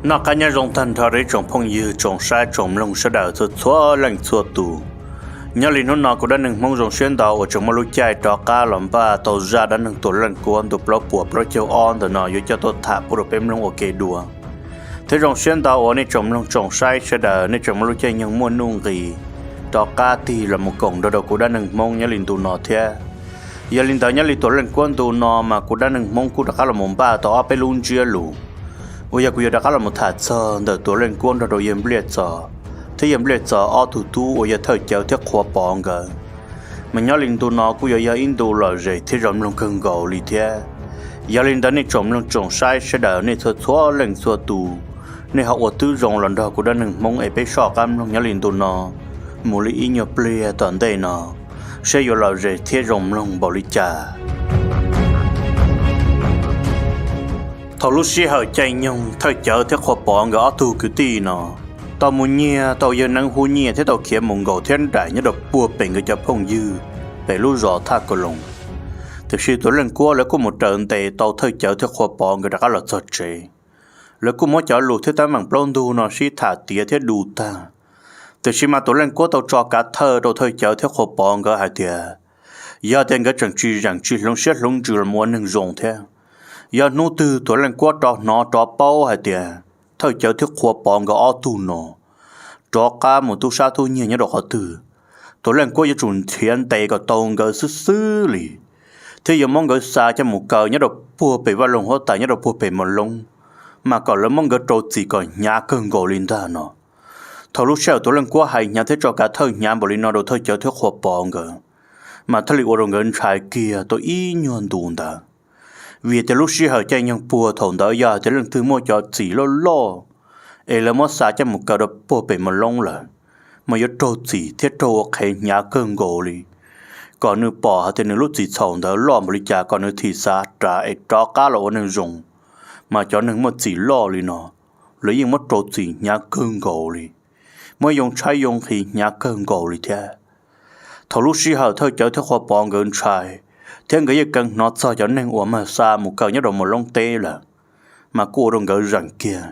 Noj qab nyob zoo tag nrho rau ib tsoom phooj ywg tsoom saib tsoom mloog sawv daws txhua txhua leej txhua tus. Nyob li hnub no kuv dab neeg Hmoob zoo siab ntau uas tseem muaj lub caij rov qab los npaj tau zaj dab neeg Tuam Leej Kuab ntu plaub puas plaub caug ob ntawm no yuav coj tuaj tham pub rau peb mloog ua ke dua. Thiab zoo siab ntau uas nej tsoom mloog tsoom saib sawv daws nej tseem muaj lub caij nyoog muaj nuj nqis rov qab tig los mus koom nrog rau kuv dab neeg Hmoob nyob li ntu no thiab. Yog li ntawd nyob li Tuam Leej Kuab ntu no mas kuv dab neeg Hmoob kuj rov qab los mus npaj tau ob peb lub ntsiab lus uas yog kuv yuav rov qab los mus tham txog ntawm Tuam Leej Kuab nrog rau yawg Npliaj Txos thiab yawg Npliaj Txos ob tug tub uas yog Thawj Cawv thiab Qhua Pov nkawd. Mas nyob li ntu no kuj yuav yog ib ntu lom zem thiab zoo mloog kawg nkaus li thiab. Yog li ntawd nej tsoom mloog tsoom saib sawv daws nej txhua txhua leej txhua tus, nej ho ua tib zoo los nrog kuv dab neeg Hmoob es peb soj qab mloog nyob li ntu no mus li ib nyuag pliag tom ntej no, seb yuav lom zem thiab zoo mloog npaum li cas. Thaum lub sij hawm caij nyoog Thawj Cawv thiab Qhua Pov nkawd ob tug kwv tij no tau mus nyiag tau yawg Neeb Hub Nyiaj thiab tau khiav mus nkaum thiab nraim nyob rau puag pem nkawd cov phooj ywg pem lub zos Thaj Kaus Loos. Tiam sis Tuam Leej Kuab lawv kuj mus raws ntes tau Thawj Cawv thiab Qhua Pov nkawd rov qab los txog tsev. Lawv kuj muab cov lus thiab teeb meem plaub ntug no sib tham tiav thiab du tag. Tiam sis mas Tuam Leej Kuab tau tso kav thawj rau Thawj Cawv thiab Qhua Pov nkawd hais tias, yog tias nkawd tseem tsis zeem tsis hloov siab hloov ntsws los ua neeg zoo thiab, yog hnub twg Tuam Leej Kuab rov hnov rov paub hais tias Thawj Cawv thiab Qhua Pov nkawd ob tug no rov qab mus tub sab tub nyiag nyob rau qhov twg, Tuam Leej Kuab yuav tsum nrhiav ntes kom tau nkawd xwb xwb li, thiab yuav muab nkawd xa coj mus kaw nyob rau puag pem vaj loog huab tais nyob rau puag pem Mos Loob, mas kom lawv muab nkawd rau txim kom hnyav kawg nkaus li ntag no. Thaum lub sij hawm Tuam Leej Kuab hais hnyav thiab tso kav thawj hnyav npaum li no rau Thawj Cawv thiab Qhua Pov nkawd, mas thiaj li ua rau nkawd ntshai kiag tau ib nyuag ntu ntawd. Vim tias lub sij hawm caij nyoog puag thaum ntawd yog hais tias leej twg muaj cov txim loj loj es lawv muab xa coj mus kaw rau puag pem Mos Loob lawm, mas yuav raug txim thiab raug ua qhev hnyav kawg nkaus li. Kom nws pom hais tias nws lub txim txhaum ntawd loj npaum li cas kom nws thim xav ras es rov qab los ua neeg zoo. Mas cov neeg muaj txim loj li no, lawv yeej muab rau txim hnyav kawg nkaus li, muab yoo tshaib yoo nqhis hnyav kawg nkaus li thiab. Thaum lub sij hawm Thawj Cawv thiab Qhua Pov nkawd ntshai, thiab nkawd yeej kee hnov txog cov neeg uas mag xa mus kaw nyob rau Mos Loob teb lawm, mas kuj ua rau nkawd zeem kiag.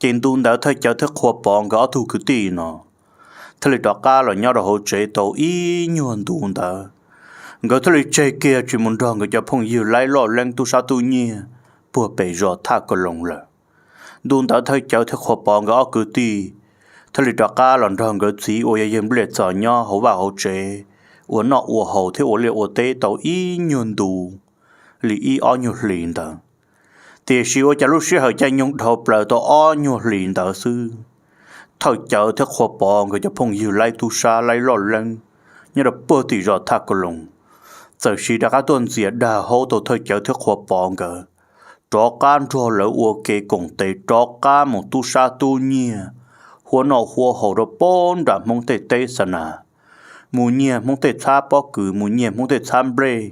Ces ntu ntawd Thawj Cawv thiab Qhua Pov nkawd ob tug kwv tij no thiaj li rov qab los nyob rau hauv tsev tau ib nyuag ntu ntawd, nkawd thiaj li tseg kiag tsis mus nrog nkawd cov phooj ywg laib loj leeb tub sab tub nyiag puag pem zos Thaj Kaus Loos lawm. Ntu ntawd Thawj Cawv thiab Qhua Pov nkawd ob kwv tij thiaj li rov qab los nrog nkawd txiv uas yog yawg Npliaj Txos nyob hauv vaj hauv tsev ua noj ua haus thiab ua liaj ua teb tau ib nyuag ntu li ib ob nyuag hlis ntawd. Tiam sis ua cas lub sij hawm caij nyoog dhau plaws tau ob nyuag hlis ntawd xwb, Thawj Cawv thiab Qhua Pov nkawd cov phooj ywg laib tub sab laib loj leeb nyob rau puag tim zos Thaj Kaus Loos txawm siv rov qab tuaj ntxias dag haub tau Thawj Cawv thiab Qhua Pov nkawd rov qab nrog lawv ua ke koom tes rov qab mus tub sab tub nyiag, huab noj huab haus rau puag nram Hmoob tej teb xa nas, mus nyiag Hmoob tej txhab pob kws, mus nyiag Hmoob tej txhab nplej,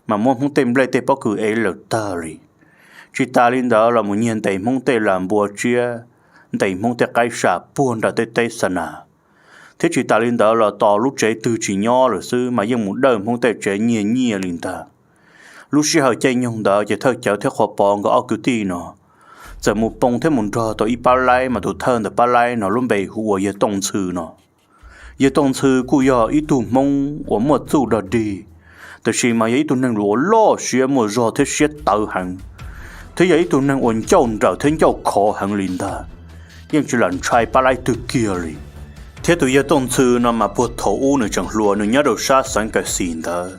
mas muab Hmoob tej nplej tej pob kws ev lawm tag li. Tsis tas li ntawd los mus nyiag ntes Hmoob tej las npua tsiab, ntes Hmoob tej qaib sam puag nram tej teb xa nas, thiab tsis tas li ntawd los tos lub tsev twg tsis nyob lawm xwb mas yeej mus dawj Hmoob tej tsev nyiag nyiaj li ntag. Lub sij hawm caij nyoog ntawd ces Thawj Cawv thiab Qhua Pov nkawd ob kwv tij no txawm mus poo thiab mus nrog tau ib pab laib, mas tus thawj ntawm pab laib no lub npe hu ua yawg Tooj Ntxhw no. Yawg Tooj Ntxhw kuj yog ib tug Hmoob uas muaj txuj dog dig, tiam sis mas yog ib tug neeg uas loj siab muaj zog thiab siab tawv heev, thiab yog ib tug neeg uas ncauj nrawm thiab ncauj khov heev li ntag, yeej tsis lam ntshai pab laib twg kiag li. Thiab tus yawg Tooj Ntxhw no mas puag thaum ub nws tseem hluas nws nyob rau sab xeev Kaxis ntawd,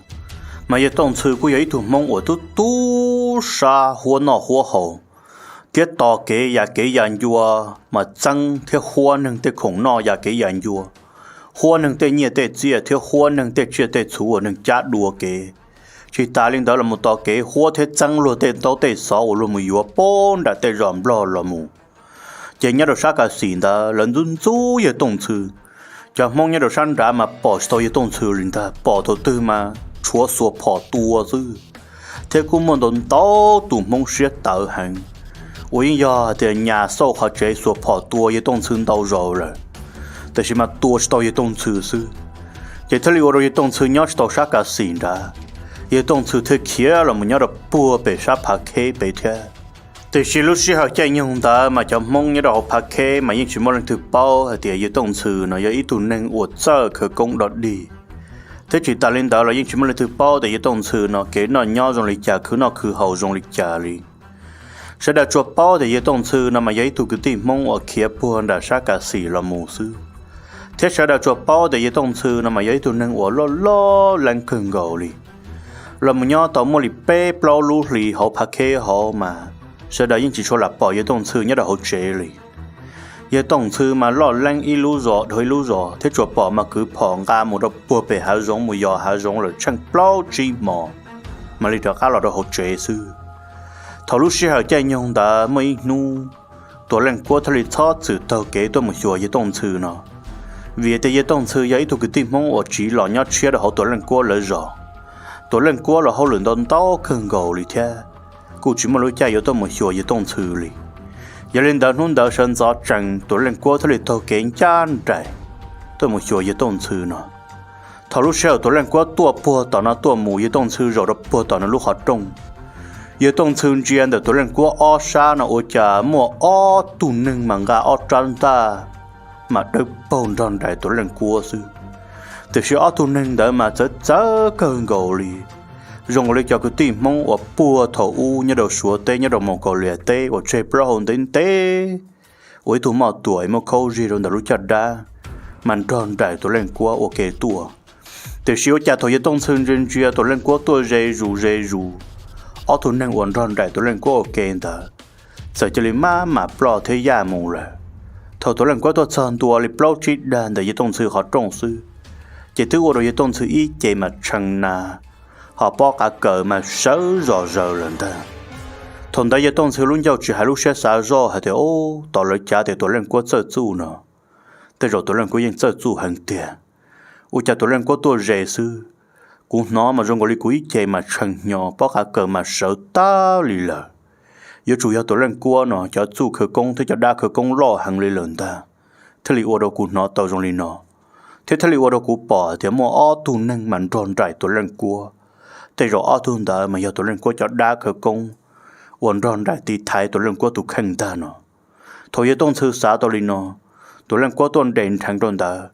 mas yawg Tooj Ntxhw kuj yog ib tug Hmoob uas tub tub sab huab noj huab haus, thiab tos kev ya kev ya ncua, mas txeeb thiab huab neeg tej khoom noj ya kev ya ncua, huab neeg tej nyiaj tej txiaj thiab huab neeg tej tsiaj tej txhu uas neeg cab dua kev. Tsis tas li ntawd los mus tos kev huab thiab txeeb luag tej ntaub tej xov uas luag mus yuav puag nram tej zos Nplog los mus. Ces nyob rau sab Kaxis ntawd lawv ntxub ntxub yawg Tooj Ntxhw. Cov Hmoob nyob rau sab nrad mas pom tsis tau yawg Tooj Ntxhw li ntag, pom thaum twg mas tshuav xuas phom tua xwb, thiab kuj muaj ntau ntau tus Hmoob siab tawv heev uas yeej yog hais tias nyas xauj qhov tsev xuas phom tua yawg Tooj Ntxhw ntau zaus lawm, tiam sis mas tua tsis tau yawg Tooj Ntxhw xwb. Ces thiaj li ua rau yawg Tooj Ntxhw nyob tsis tau sab Kaxis nrad, yawg Tooj Ntxhw thiaj khiav los mus nyob rau puag pem sab Phav Kheb pem thiab. Tiam sis lub sij hawm caij nyoog ntawd mas cov Hmoob nyob rau hauv Phav Kheb mas yeej tsis muaj leej twg paub hais tias yawg Tooj Ntxhw no yog ib tug neeg uas txawj khawv koob dog dig, thiab tsis tas li ntawd los yeej tsis muaj leej twg paub tias yawg Tooj Ntxhw no kev noj nyob zoo li cas, khwv noj khwv haus zoo li cas li. Sawv daws tsuas paub tias yawg Tooj Ntxhw no mas yog ib tug kwv tij Hmoob uas khiav puag nram sab Kav Xim los mus xwb, thiab sawv daws tsuas paub tias yawg Tooj Ntxhw no mas yog ib tug neeg uas loj loj leeb kawg nkaus li. Los mus nyob tau muaj li peb plaub lub hlis hauv Phav Kheb hauv mas sawv daws yeej tsis tshua lam pom yawg Tooj Ntxhw nyob rau hauv tsev li. Yawg Tooj Ntxhw mas loj leeb ib lub zos dhau ib lub zos, thiab tsuas pom mas kwv phom nqa mus rau puag pem hav zoov mus yos hav zoov lawm tsheej plaub tsib hmos mam li rov qab los rau hauv tsev xwb. Thaum lub sij hawm caij nyoog ntawd muaj ib hnub Tuam Leej Kuab thiaj li txhob txwm taug kev tuaj mus xyuas yawg Tooj Ntxhw no, vim tias yawg Tooj Ntxhw yog ib tug kwv tij Hmoob uas tsiv los nyob tshiab rau hauv Tuam Leej Kuab lawv zos. Tuam Leej Kuab los hauj lwm ntau ntau kawg nkaus li thiab, kuj tsis muaj lub caij yuav tuaj mus xyuas yawg Tooj Ntxhw li. Yog li ntawd hnub ntawd sawv ntxov tsees Tuam Leej Kuab thiaj li taug kev ncaj nraim tuaj mus xyuas yawg Tooj Ntxhw no. Thaum lub sij hawm Tuam Leej Kuab tuaj puag tom no tuaj mus, yawg Tooj Ntxhw zaum rau puag tom nws lub qhov rooj. Yawg Tooj Ntxhw ntsia ntawm Tuam Leej Kuab ob sab no ua cas muaj ob tug neeg mas nqa ob rab ntaj mas dawb paug nrog nraim Tuam Leej Kuab xwb. Tiam sis ob tug neeg ntawd mas txawv txawv kawg nkaus li, zoo nkaus li cov kwv tij Hmoob uas puag thaum ub nyob rau Suav teb nyob rau Mos Kaus Lias teb uas tseg plaub hau ntev ntev ua ib tug moj tuam es muab khaub zig rau ntawm lub caj dab mas nrog nraim Tuam Leej Kuab ua ke tuaj. Tiam sis ua cas thaum yawg Tooj Ntxhw ntsia ntsia Tuam Leej Kuab tuaj ze zus ze zus, ob tug neeg uas nrog nraim Tuam Leej Kuab ua ke ntawd txawm cia li maj mam ploj thiab yaj mus lawm. Thaum Tuam Leej Kuab tuaj txog ntua li plaub tsib dag ntawm yawg Tooj Ntxhw qhov rooj xwb, ces twb ua rau yawg Tooj Ntxhw ib ce mas tshee na, ho pob qav kaws mas sawv zom zaws lawm ntag. Thaum ntawd yawg Tooj Ntxhw lub ncauj tsis hais lub siab xav zoj hais tias, Ub, tos lawv cav tias Tuam Leej Kuab txawj txuj no, tej zaum Tuam Leej Kuab yeej txawj txuj heev tiag. Ua cas Tuam Leej Kuab tuaj ze xwb, kuv hnov mas zoo nkaus li kuv ib ce mas tshee hnyo, pob qav kaws mas sawv tag li lawm. Yuav tsum yog Tuam Leej Kuab no cov txuj khawv koob thiab cov dab khawv koob loj heev li lawm ntag, thiaj li ua rau kuv hnov tau zoo li no, thiab thiaj li ua rau kuv pom tias muaj ob tug neeg mas nrog nraim Tuam Leej Kuab. Tej zaum ob tug ntawd mas yog Tuam Leej Kuab cov dab khawv koob uas nrog nraim tiv thaiv Tuam Leej Kuab tus kheej ntag no. Thaum yawg Tooj Ntxhw xav tau li no, Tuam Leej Kuab tuaj nres nrheev rau ntawd,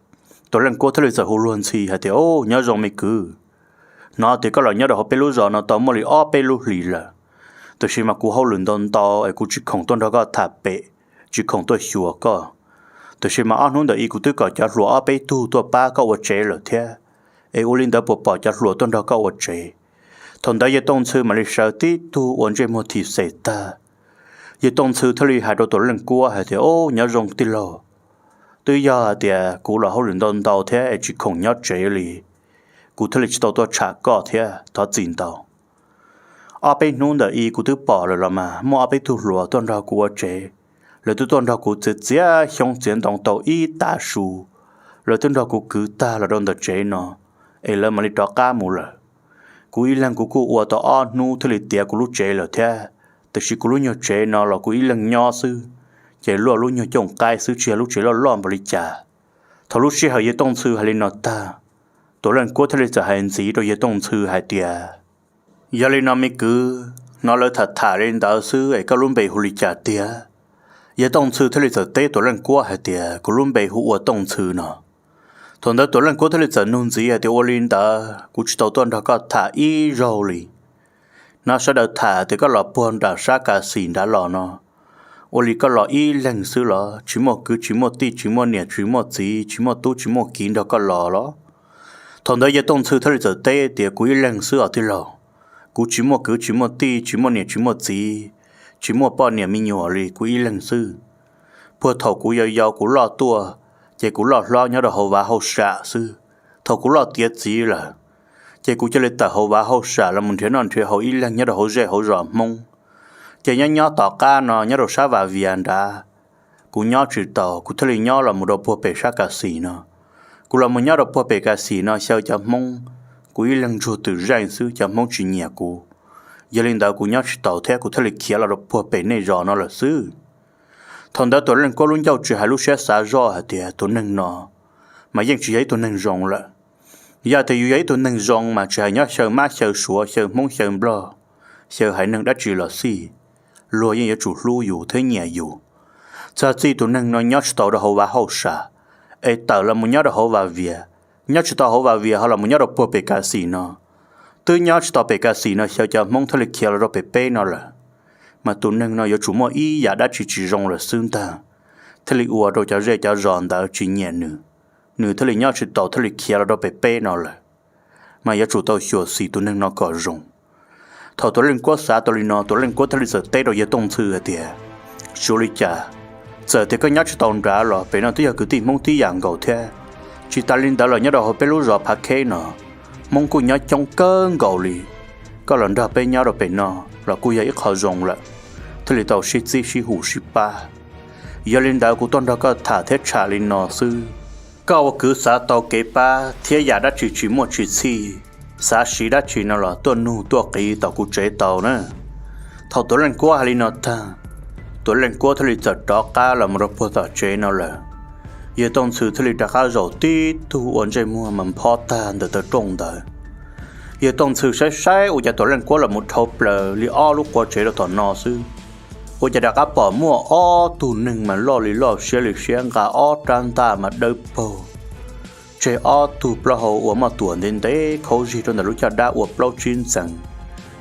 Tuam Leej Kuab thiaj li txawm hu luag ntxhi hais tias, Ub, nyob zoo me kwv, hnov tias koj los nyob rau hauv peb lub zos no tau muaj li ob peb lub hlis lawm, tiam sis mas kuv hauj lwm ntau ntau es kuv tsis khoom tuaj nrog koj tham pem, tsis khoom tuaj xyuas koj. Tiam sis mas ob hnub ntawm ib kuv twb kom cov hluas ob peb tug tuaj pab koj ua tsev lawm thiab, es ua li ntawd puas pom cov hluas tuaj nrog koj ua tsev? Thaum ntawd yawg Tooj Ntxhw mam li sawv tib tug ua ntsej muag thim xem tag. Yawg Tooj Ntxhw thiaj li hais rau Tuam Leej Kuab hais tias, Ub, nyob zoo tij laug, twb yog hais tias kuv los hauj lwm ntau ntau thiab es tsis khoom nyob tsev li, kuv thiaj li tsis tau tuaj tsham koj thiab, thov txim ntau. Ob peb hnub ntawm ib kuv twb pom lawm los mas muaj ob peb tug hluas tuaj nrog kuv ua tsev, lawv twb tuaj nrog kuv txiav txiav xyoob txiav ntoo tau ib tav su, lawv twb nrog kuv kwv tag los rau ntawm tsev no, es lawv mam li rov qab mus lawm. Kuv ib leeg kuv kuj ua tau ob hnub thiaj li tiav kuv lub tsev lawm thiab, tiam sis kuv lub nyuag tsev no los kuv ib leeg nyob xwb, ces luaj lub nyuag cooj qaib xwb, tsis yog lub tsev loj loj npaum li cas. Thaum lub sij hawm yawg Tooj Ntxhw hais li no tag, Tuam Leej Kuab thiaj li txawm hais ntxiv rau yawg Tooj Ntxhw hais tias, Yog li no me kwv, hnov lawv tham tham li ntawd xwb es koj lub npe hu li cas tiag? Yawg Tooj Ntxhw thiaj li txawm teb Tuam Leej Kuab hais tias, Kuv lub npe hu ua Tooj Ntxhw no. Thaum ntawd Tuam Leej Kuab thiaj li txawm nug ntxiv hais tias, Ua li ntawd kuv tsis tau tuaj nrog koj tham ib zaug li. Hnov sawv daws tham tias koj los puag nram sab Kav Xim nrad los no, ua li koj los ib leeg xwb los? Tsis muaj kwv tsis muaj tij, tsis muaj niam tsis muaj txiv, tsis muaj tub tsis muaj kiv nrog koj los los? Thaum ntawd yawg Tooj Ntxhw thiaj li txawm teb tias, Kuv ib leeg xwb os tij laug. Kuv tsis muaj kwv tsis muaj tij, tsis muaj niam tsis muaj txiv, tsis muaj poj niam me nyuam li, kuv ib leeg xwb. Puag thaum kuv yau yau kuv loj tuaj, ces kuv loj hlob nyob rau hauv vav hauj sam xwb. Thaum kuv loj tiav txiv lawm, ces kuv cia li tawm hauv vav hauj sam los mus nrhiav noj nrhiav haus ib leeg nyob rau hauv zej hauv zos Hmoob. Ces nyob nyob tom qab no nyob rau sab Vas Vias nrad, kuv nyob tsis taus, kuv thiaj li nyob los mus rau puag pem sab Kav Xim no. Kuv los mus nyob rau puag pem Kav Xim no xyaw cov Hmoob, kuv ib leeg ntsuag twm zeej xwb, cov Hmoob tsis nyiam kuv. Yog li ntawd kuv nyob tsis taus thiab kuv thiaj li khiav los rau puag pem nej zos no lawm xwb. Thaum ntawd Tuam Leej Kuab lub ncauj tsis hais lub siab xav zoj hais tias, Tus neeg no mas yeej tsis yog ib tug neeg zoo lawm. Yog tias yus yog ib tug neeg zoo mas tsis hais nyob xyaw mab xyaw suav, xyaw Hmoob xyaw Nplog, xyaw haiv neeg dab tsi los xij, luag yeej yuav tsum hlub yus thiab nyiam yus. Txog txij tus neeg no nyob tsis tau rau hauv vaj hauj sam, es tawm los mus nyob rau hauv vaj vias, nyob tsis tau hauv vaj vias ho los mus nyob rau puag pem kas xis no, twb nyob tsis tau pem kas xis no xyov cov Hmoob thiaj li khiav los rau pem peb no lawm. Mas tus neeg no yuav tsum muaj ib yam dab tsi tsis zoo lawm xwb ntag, thiaj li ua rau cov zej cov zos ntawd tsis nyiam nws, nws thiaj li nyob tsis tau thiaj li khiav los rau pem peb no lawm. Mas yuav tsum tau xyuam xim tus neeg no kom zoo. Thaum Tuam Leej Kuab xav tau li no, Tuam Leej Kuab thiaj li txawm teb rau Yawg Tooj Ntxhw hais tias, Tsis ua li cas, txawm tias koj nyob tsis tau nrad los pem no twb yog kwv tij Hmoob tib yam nkaus thiab. Tsis tas li ntawd los nyob rau hauv peb lub zos Phav Kheb no, Hmoob kuj nyob coob kawg nkaus li. Koj los nrog peb nyob rau pem no los kuj yog ib qho zoo lawm, thiaj li tau sib txib sib hu sib pab. Yog li ntawd kuv tuaj nrog koj tham thiab tsham li no xwb. Koj ua kwv xav tau kev pab thiab yam dab tsi tsis muaj tsis txhij, xav siv dab tsi no los tuaj nug tuaj qiv tom kuv tsev tau na. Thaum Tuam Leej Kuab hais li no tag, Tuam Leej Kuab thiaj li txawm rov qab los mus rau puag tom tsev no lawm. Yawg Tooj Ntxhw thiaj li rov qab zaum tib tug ua ntsej muag mas nphob tag ntawm taw rooj ntawd. Yawg Tooj Ntxhw saib saib ua cas Tuam Leej Kuab los mus dhau plaws li ob lub quav tsev rau tom no xwb, ua cas rov qab pom muaj ob tug neeg mas loj li loj siab li siab nqa ob rab ntaj mas dawb paug, tseg ob tug plaub hau ua moj tuam ntev ntev khaub zig rau ntawm lub caj dab ua plaub tsib ntxeev,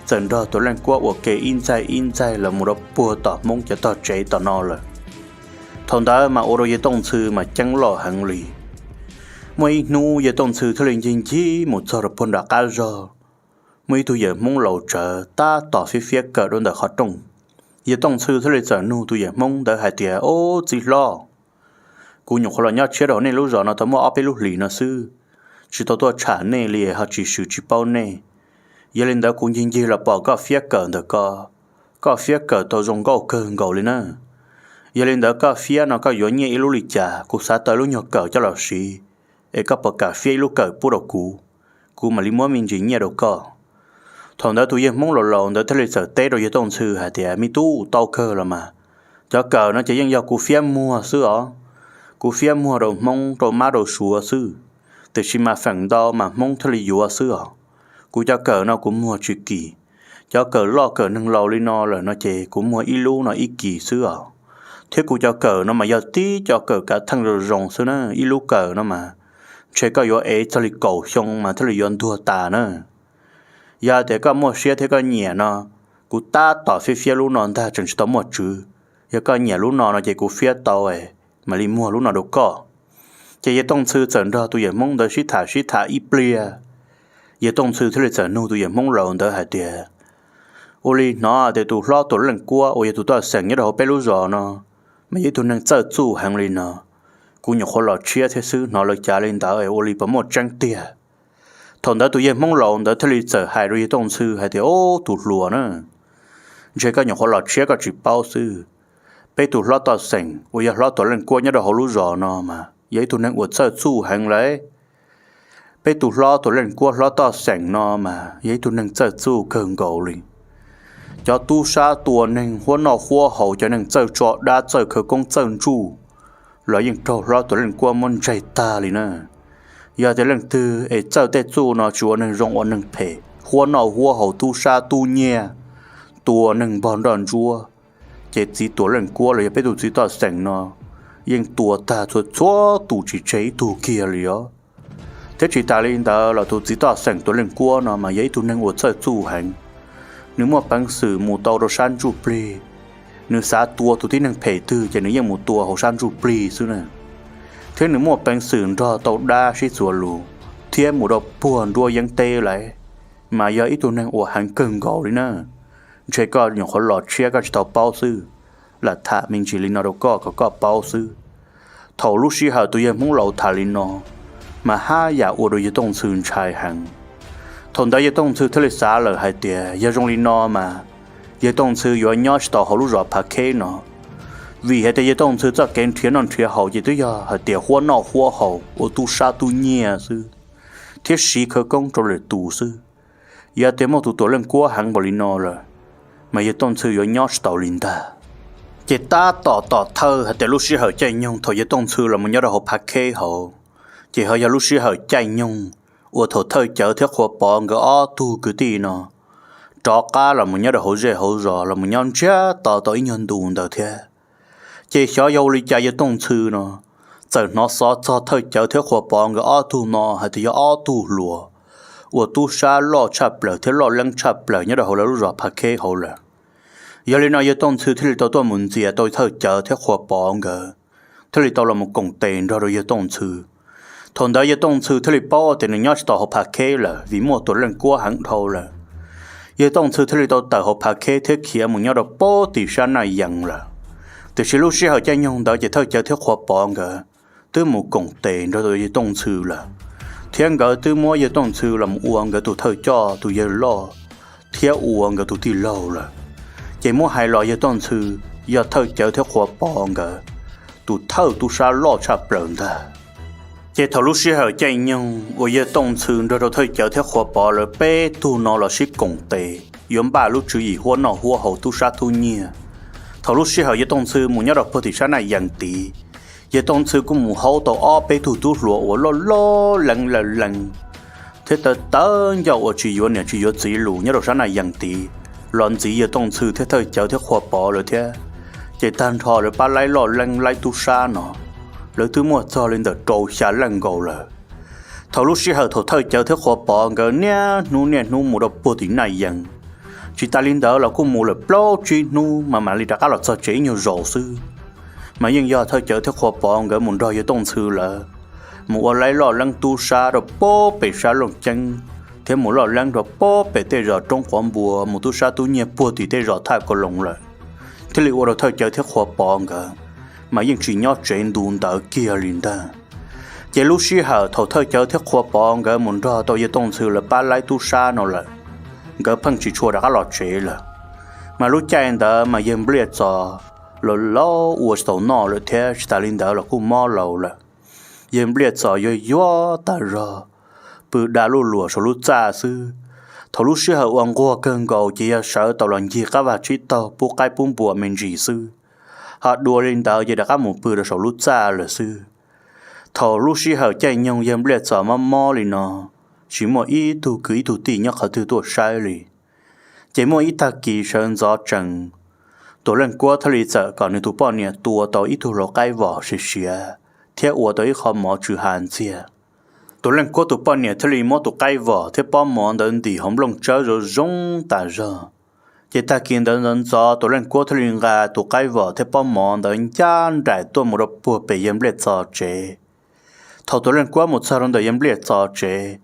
txawm nrog Tuam Leej Kuab ua ke ib ntxaig ib ntxaig los mus rau puag tom Hmoob cov tog tsev tom no lawm. Thaum ntawd mas ua rau Yawg Tooj Ntxhw mas ceeb loj heev li. Muaj ib hnub Yawg Tooj Ntxhw thiaj li ncig ncig mus txog rau puag nram qab zog, muaj ib tug yawm Hmoob laus tsawv tab tom fiab fiab kawm rau ntawm qhov rooj. Yawg Tooj Ntxhw thiaj li txawm nug tus yawm Hmoob ntawd hais tias, Ob, txiv hlob, kuv nyuam qhuav los nyob tshiab rau hauv nej lub zos no tau muaj ob peb lub hlis no xwb, tsis tau tuaj tsham nej li ho tsis swm tsis paub nej. Yog li ntawd kuv ncig ncig los pom koj fiab kawm ntawm ko, koj fiab kawm tau zoo nkauj kawg nkaus li na. Yog li ntawd koj fiab no koj yuav nyiaj ib lub li cas, kuv xav tau ib lub nyuag kawm coj los siv, es koj puas kam fiab ib lub kawm pub rau kuv, kuv mam li muab me ntsis nyiaj rau koj. Thaum ntawd tus yawg Hmoob laus laus ntawd thiaj li txawm teb rau Yawg Tooj Ntxhw hais tias, Me tub, tau kawg los mas, cov kawm no ces yeej yog kuv fiab muag xwb os. Kuv fiab muag rau Hmoob rau mab rau suav xwb, tiam sis mas feem ntau mas Hmoob thiaj li yuav xwb os. Kuv cov kawm no kuv muag tsis kim. Cov kawm loj kawm neeg laus li no lawm no ces kuv muag ib lub no ib kim xwb os. Thiab kuv cov kawm no mas yog tib cov kawm kav theej zoo zoo xwb na, ib lub kawm no mas ntshe koj yuav ev txog li kaum xyoo mas thiaj li yuav ntuag tas na. Yog tias koj muaj siab thiab koj nyiam no, kuv tab tom fiab fiab lub no ntag tseem tsis tau muaj tswv. Yog koj nyiam lub no no ces kuv fiab tau, mam li muag lub no rau koj. Ces Yawg Tooj Ntxhw txawm nrog tus yawm Hmoob ntawd sib tham sib tham ib pliag, Yawg Tooj Ntxhw thiaj li txawm nug tus yawm Hmoob laus ntawd hais tias, Ua li hnov tias tus hlob Tuam Leej Kuab uas yog tus toj xeem nyob rau hauv peb lub zos no, mas yog ib tug neeg txawj txuj heev li no. Kuv nyuam qhuav los tshiab thiab xwb, hnov lawv cav li ntawd es ua li puas muaj tseeb tiag? Thaum ntawd tus yawg Hmoob laus ntawd thiaj li txawm hais rau Yawg Tooj Ntxhw hais tias, Ob, tus hluas na, ntshe koj nyuam qhuav los tshiab koj tsis paub xwb. Peb tus hlob toj xeem uas yog hlob Tuam Leej Kuab nyob rau hauv lub zos no mas yog ib tug neeg uas txawj txuj heev lawm. Peb tus hlob Tuam Leej Kuab hlob toj xeem no mas yog ib tug neeg txawj txuj kawg nkaus li. Cov tub sab tua neeg huab noj huab haus, cov neeg txawj tso dab txawj khawv koob txawj ntsuj los yeej raug hlob Tuam Leej Kuab muab ntsaig tag li na. Yog tias leej twg es txawj tej txuj no tsis ua neeg zoo ua neeg phem, huab noj huab haus tub sab tub nyiag, tua neeg npog nroj ntsuab, ces txiv Tuam Leej Kuab los yog peb tus txiv toj xeem no yeej tua tag txhua txhua tus tsis tseg ib tug kiag li os. Thiab tsis tas li ntawd los tus txiv toj xeem Tuam Leej Kuab no mas yog ib tug neeg uas txawj txuj heev. Nws muaj peev xwm mus tau rau sab ntsuj plig, nws xav tua tus tib neeg phem twg ces nws yeej mus tua hauv sab ntsuj plig xwb na. Thiab nws muaj peev xwm nrog tau dab sib txuas lus thiab mus rau puag nruab yeeb teb lawm, mas yog ib tug neeg uas heev kawg nkaus li na. Ntshe koj nyuam qhuav los tshiab koj tsis tau paub xwb, lam tham me ntsis li no rau koj kom koj paub xwb. Thaum lub sij hawm tus yawg Hmoob laus tham li no, mas haj yam ua rau Yawg Tooj Ntxhw ntshai heev. Thaum ntawd Yawg Tooj Ntxhw thiaj li xav lawm hais tias yog zoo li no mas Yawg Tooj Ntxhw yuav nyob tsis tau hauv lub zos Phav Kheb no, vim hais tias Yawg Tooj Ntxhw txoj kev nrhiav noj nrhiav haus ces twb yog hais tias huab noj huab haus ua tub sab tub nyiag xwb, thiab siv khawv koob rau lwm tus xwb. Yog tias muaj tus Tuam Leej Kuab heev npaum li no lawm, mas Yawg Tooj Ntxhw yuav nyob tsis tau li ntag. Ces tab tom tom thawj hais tias lub sij hawm caij nyoog thaum Yawg Tooj Ntxhw los mus nyob rau hauv Phav Kheb hauv, ces ho yog lub sij hawm caij nyoog uas thaum Thawj Cawv thiab Qhua Pov nkawd ob tug kwv tij no rov qab los mus nyob rau hauv zej hauv zos los mus nyob ntsiag to tau ib nyuag ntu ntawd thiab. Ces xyov yog ua li cas yawg Tooj Ntxhw no txawm hnov xov txog Thawj Cawv thiab Qhua Pov nkawd ob tug no hais tias yog ob tug hluas uas tub sab loj tshaj plaws thiab loj leeb tshaj plaws nyob rau hauv lawv lub zos Phav Kheb hauv lawm. Yog li no yawg Tooj Ntxhw thiaj li tau tuaj mus ntxias tau Thawj Cawv thiab Qhua Pov nkawd, thiaj li tau los mus koom tes nrog rau yawg Tooj Ntxhw. Thaum ntawd yawg Tooj Ntxhw thiaj li paub tias nws nyob tsis tau hauv Phav Kheb lawm vim muaj Tuam Leej Kuab heev dhau lawm. Yawg Tooj Ntxhw thiaj li tau tawm hauv Phav Kheb thiab khiav mus nyob rau pab tim sab Naj Yees lawm. Tiam sis lub sij hawm caij nyoog ntawd ces Thawj Cawv thiab Qhua Pov nkawd twb mus koom tes nrog rau yawg Tooj Ntxhw lawm, thiab nkawd twb muab yawg Tooj Ntxhw los mus ua nkawd tus thawj coj tus yawg loj thiab ua nkawd tus tij laug lawm. Ces muab hais los yawg Tooj Ntxhw yog Thawj Cawv thiab Qhua Pov nkawd tus thawj tub sab loj tshaj plaws ntag. Ces thaum lub sij hawm caij nyoog uas yawg Tooj Ntxhw nrog rau Thawj Cawv thiab Qhua Pov lawv peb tug no los sib koom tes yuav npaj lub tswv yim huab noj huab haus tub sab tub nyiag, thaum lub sij hawm yawg Tooj Ntxhw mus nyob rau pag tim sab Naj Yees tid, yawg Tooj Ntxhw kuj mus haub tau ob peb tug tub hluas uas loj loj leeb lawj leeb thiab tawv tawv ncauj uas tsis yuav niam tsis yuav txiv lus nyob rau sab Naj Yees tid los ntxiv yawg Tooj Ntxhw thiab Thawj Cawv thiab Qhua Pov lawm thiab. Ces tag nrho lawv pab laib loj leeb laib tub sab no lawv twb muaj txog li ntawm rau xya leej nkaus lawm. Thaum lub sij hawm thaum Thawj Cawv thiab Qhua Pov nkawd niaj hnub niaj hnub mus rau puag tim Naj Yees, tsis tas li ntawd los kuj mus lawm plaub tsib hnub mas mam li rov qab los txog tsev ib nyuag zaus xwb, mas yeej yog Thawj Cawv thiab Qhua Pov nkawd mus nrog yawg Tooj Ntxhw lawv mus ua laib loj leeb tub sab rau pab pem sab Looj Ceeb thiab mus loj leeb rau pab pem tej zos roob quav npua mus tub sab tub nyiag puag tim tej zos thaj ko loos lawm, thiaj li ua rau Thawj Cawv thiab Qhua Pov nkawd mas yeej tsis nyob tsev ntu ntawd kiag li ntag. Ces lub sij hawm thaum Thawj Cawv thiab Qhua Pov nkawd mus nrog tau yawg Tooj Ntxhw lawv pab laib tub sab no lawm, nkawd pheej tsis tshua rov qab los tsev lawm. Mas lub caij ntawd mas yawg Npliaj Txos los laus ua tsis taus noj lawm thiab tsis tas li ntawd los kuj mob laus lawm. Yawg Npliaj Txos yuag yuag tas zog, pw da luj luam saum lub txaj xwb. Thaum lub sij hawm uas nquag kawg nkaus ces yog sawv tau los ncig qab vag tsib taug pub qaib pub npua me ntsis xwb, ho dua li ntawd ces rov qab mus pw rau saum lub txaj lawm xwb. Thaum lub sij hawm caij nyoog yawg Npliaj Txos mob mob li no, tsis muaj ib tug kwv ib tug tij nyob qhov twg tuaj saib li. Ces muaj ib tag kis sawv ntxov tsees, Tuam Leej Kuab thiaj li txawm kom nws tus poj niam tua tau ib tug hlauv qaib vom siav siav thiab ua tau ib qho mov tsw ha ntxiag. Tuam Leej Kuab tus poj niam thiaj li muab tus qaib vom thiab pob mov ntawd ntim hauv nplooj tsawb zoo zoo tas zog. Ces tag kis ntawd ntxov ntxov Tuam Leej Kuab thiaj li nqa tus qaib vom thiab pob mov ntawd ncaj nraim tuaj mus rau puag pem yawg Npliaj Txos tsev. Thaum Tuam Leej Kuab mus txog rau ntawm yawg Npliaj Txos tsev,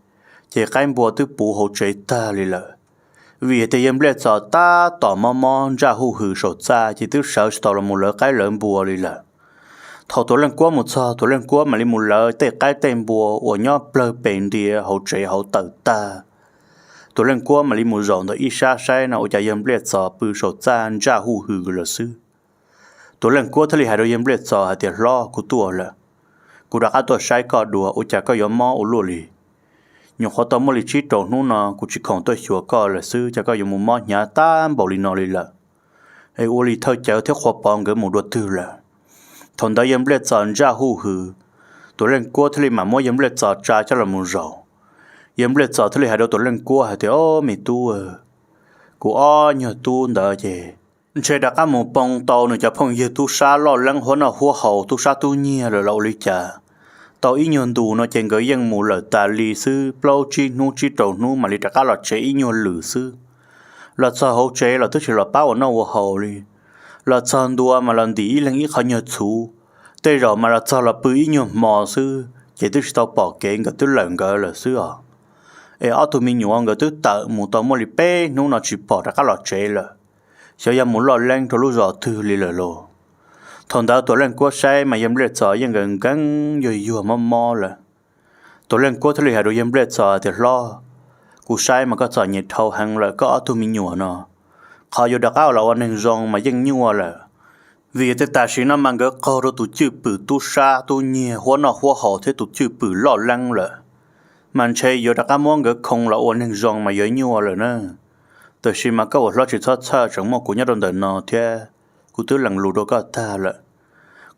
ces qaib npua twb puv hauv tsev tag li lawm. Vim tias yawg Npliaj Txos tab tom mob mob ntsaj huj hwm saum txaj ces twb sawv tsis tau los mus lawv qaib lawv npua li lawm. Thaum Tuam Leej Kuab mus txog Tuam Leej Kuab mam li mus lawv tej qaib tej npua uas nyob plawg pes ntia hauv tsev hauv tawm tag. Tuam Leej Kuab mam li mus zaum ntawm ib sab saib no ua cas yawg Npliaj Txos pw saum txaj ntsaj huj hwm lawm xwb. Tuam Leej Kuab thiaj li hais rau yawg Npliaj Txos hais tias, Hlob, kuv tuaj lawm. Kuv rov qab tuaj saib koj dua ua cas koj yuav mob ua luaj li. Nyuam qhuav tau muaj li tsib rau hnub no kuv tsis khoom tuaj xyuas koj lawm xwb, cas koj yuav mus mob hnyav tag npaum li no li lawm? Es ua li Thawj Cawv thiab Qhua Pov nkawd mus dua twg lawm? Thaum ntawd yawg Npliaj Txos ntsaj huj hwm, Tuam Leej Kuab thiaj li mam muab yawg Npliaj Txos tsa coj los mus zaum. Yawg Npliaj Txos thiaj li hais rau Tuam Leej Kuab hais tias, Ob, me tub, kuv ob nyuag tub ntawd ces ntshe rov qab mus poo tau nws cov phooj ywg tub sab loj leeb huab noj huab haus tub sab tub nyiag lawm los ua li cas. Tau ib nyuag ntus no ces nkawd yeej mus lawm tas li xwb, plaub tsib hnub tsib rau hnub mam li rov qab los tsev ib nyuag lwm xwb. Los txog hauv tsev los twb tsis los pab ua noj ua haus li. Los txog ntua mas los ntim ib leeg ib qho nyuag txhuv, tej zaum mas los txog los pw ib nyuag hmo xwb ces twb tsis tau pom kev nkawd twb lawm nkawd lawm xwb os. Es ob tug me nyuam nkawd twb tawm mus tau muaj li peb hnub no tsis pom rov qab los tsev lawm. Xyov yog mus loj leeb rau lub zos twg li lawm lauj. Thaum ntawd Tuam Leej Kuab saib mas yawg Npliaj Txos yeej nkees nkees yuag yuag mob mob lawm. Tuam Leej Kuab thiaj li hais rau yawg Npliaj Txos tias, Hlob, kuv saib mas koj txom nyem dhau heev lawm, koj ob tug me nyuam no qhov yuav rov qab los ua neeg zoo mas yeej nyuaj lawm. Vim tias tam sim no mas nkawd qaug rau tus cwj pwm tub sab tub nyiag huab noj huab haus thiab tus cwj pwm loj leeb lawm, mas ntshe yuav rov qab muab nkawd khoo los ua neeg zoo mas yuav nyuaj lawm na. Tab sis mas koj ua hlob tsis txhob txhawj, tseem muaj kuv nyob rau ntawm no thiab, kuv twb lees lus rau koj tag lawm.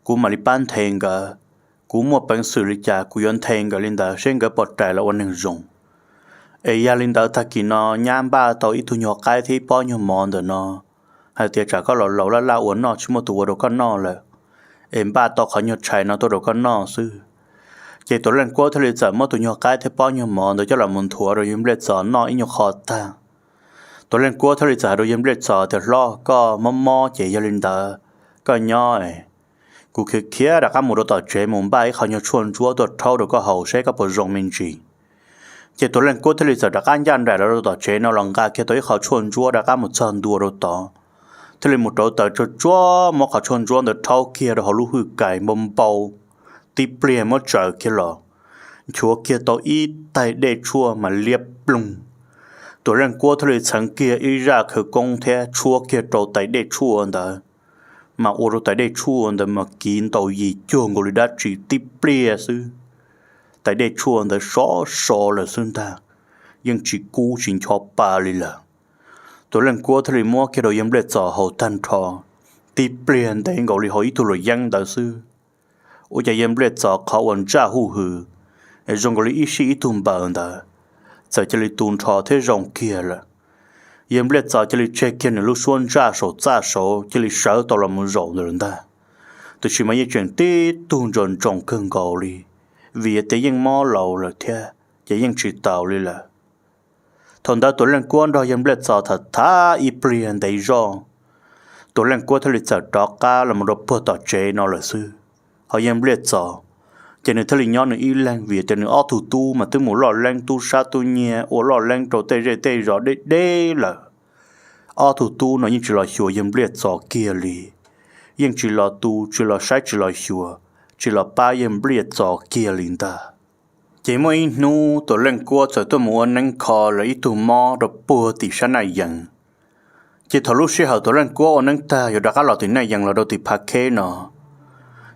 Kuv mam li pab nthe nkawd. Kuv muaj peev xwm li cas kuv yuav nthe nkawd li ntawd seb nkawd puas rais los ua neeg zoo. Es yog li ntawd tag kis no nyab npaj tau ib tug nyuag qaib thiab ib pob nyuag mov ntawm no, hais tias tsam koj laus laus laj laj ua noj tsis muaj tus ua rau koj noj lawm, es npaj tau qhov nyuag tshais no tuaj rau koj noj xwb. Ces Tuam Leej Kuab thiaj li txawm muab tus nyuag qaib thiab pob nyuag mov ntawd coj los mus nthuav rau yawg Nplij Txos noj ib nyuag qho tag. Tuam Leej Kuab thiaj li txawm hais rau yawg Nplij Txos tias, Hlob, koj mob mob ces yog li ntawd koj nyob, kuv khiav khiav rov qab mus rau tom tsev mus npaj ib qho nyuag tshuaj ntsuab tuaj rhaub rau koj haus seb koj puas zoo me ntsis. Ces Tuam Leej Kuab thiaj li txawm rov qab ncaj nraim los rau tom tsev no los nqa kiag tau ib qho tshuaj ntsuab rov qab mus txog ntua rau tod, thiaj li mus rauv taws tsuag tsuag muab qhov tshuaj ntsuab ntawd rhaub kiag rau hauv lub hwj kais npau npau tib pliag muab tsaws kiag los, nchuav kiag tau ib tais dej tshuaj mas liab ploog. Tuam Leej Kuab thiaj li txheev kiag ib zaj khawv koob thiab tshuab kiag rau tais dej tshuaj ntawd, mas ua rau tais dej tshuaj ntawd mas kiv ntaus yim cuag nkaus li dab tsi tib pliag xwb, tais dej tshuaj ntawd sov so lawm xwb ntag, yeej tsis kub tsis ncho pa li lawm. Tuam Leej Kuab thiaj li muab kiag rau yawg Nplij Txos haus tag nrho, tib pliag ntev nkaus li haus ib tug luam yeeb ntawd xwb. Ua cas yawg Nplij Txos qhov uas ntsaj huj hwm, es zoo nkaus li ib sij ib tug npaws ntawd, txawm cia li tu nrho thiab zoo kiag lawm. Yawg Nplij Txos cia li tseg kiag nws lub suab ntsaj saum txaj saud cia li sawv tau los mus zaum ntawm lawm ntag. Tiam sis mas yeej tseem tib tug ntsoos ntsoos kawg nkaus li, vim tias yeej mob laus lawm thiab ces yeej tsis taus li lawm. Thaum ntawd Tuam Leej Kuab nrog yawg Nplij Txos tham tham ib pliag ntev zog, Tuam Leej Kuab thiaj li txawm rov qab los mus rau puag tom tsev no lawm xwb. Ho yawg Nplij Txos, ces nws thiaj li nyob nws ib leeg vim tias nws ob tug tub mas twb mus loj leeb tub sab tub nyiag ua loj leeb rau tej zej tej zos deb deb lawm. Ob tug tub no yeej tsis los xyuas yawg Nplij Txos kiag li, yeej tsis los tu tsis los saib tsis los xyuas, tsis los pab yawg Nplij Txos kiag li ntag. Ces muaj ib hnub Tuam Leej Kuab txawm tuaj mus ua neeb kho lawv ib tug mob rau puag tim sab Naj Yees. Ces thaum lub sij hawm Tuam Leej Kuab ua neeb tag yuav rov qab los tim Naj Yees los rau tim Phav Kheb no,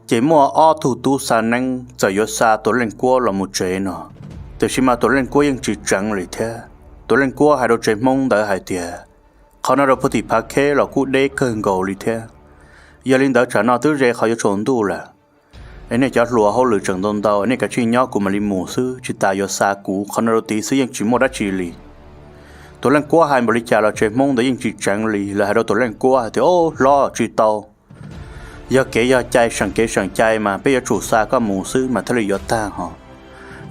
ces muaj ob tug tub xa neeb txawm yuav xa Tuam Leej Kuab los mus tsev no, tiam sis mas Tuam Leej Kuab yeej tsis tseev li thiab. Tuam Leej Kuab hais rau tsev Hmoob ntawd hais tias, Qhov no rau puag tim Phav Kheb los kuj deb kawg nkaus li thiab. Yog li ntawd tsam no twb ze qhov yuav tsaus ntuj lawm, es nej cov hluas hauj lwm tseem ntau ntau, nej kav tsij nyob kuv mam li mus xwb, tsis tas yuav xa kuv, qhov no rau tid xwb yeej tsis muaj dab tsi li. Tuam Leej Kuab hais npaum li cas los tsev Hmoob ntawd yeej tsis tseev li, lawv hais rau Tuam Leej Kuab hais tias, Au hlob, tsis tau, yog kev yog cai seem kev seem cai mas peb yuav tsum xa koj mus xwb mas thiaj li yuav tag hos.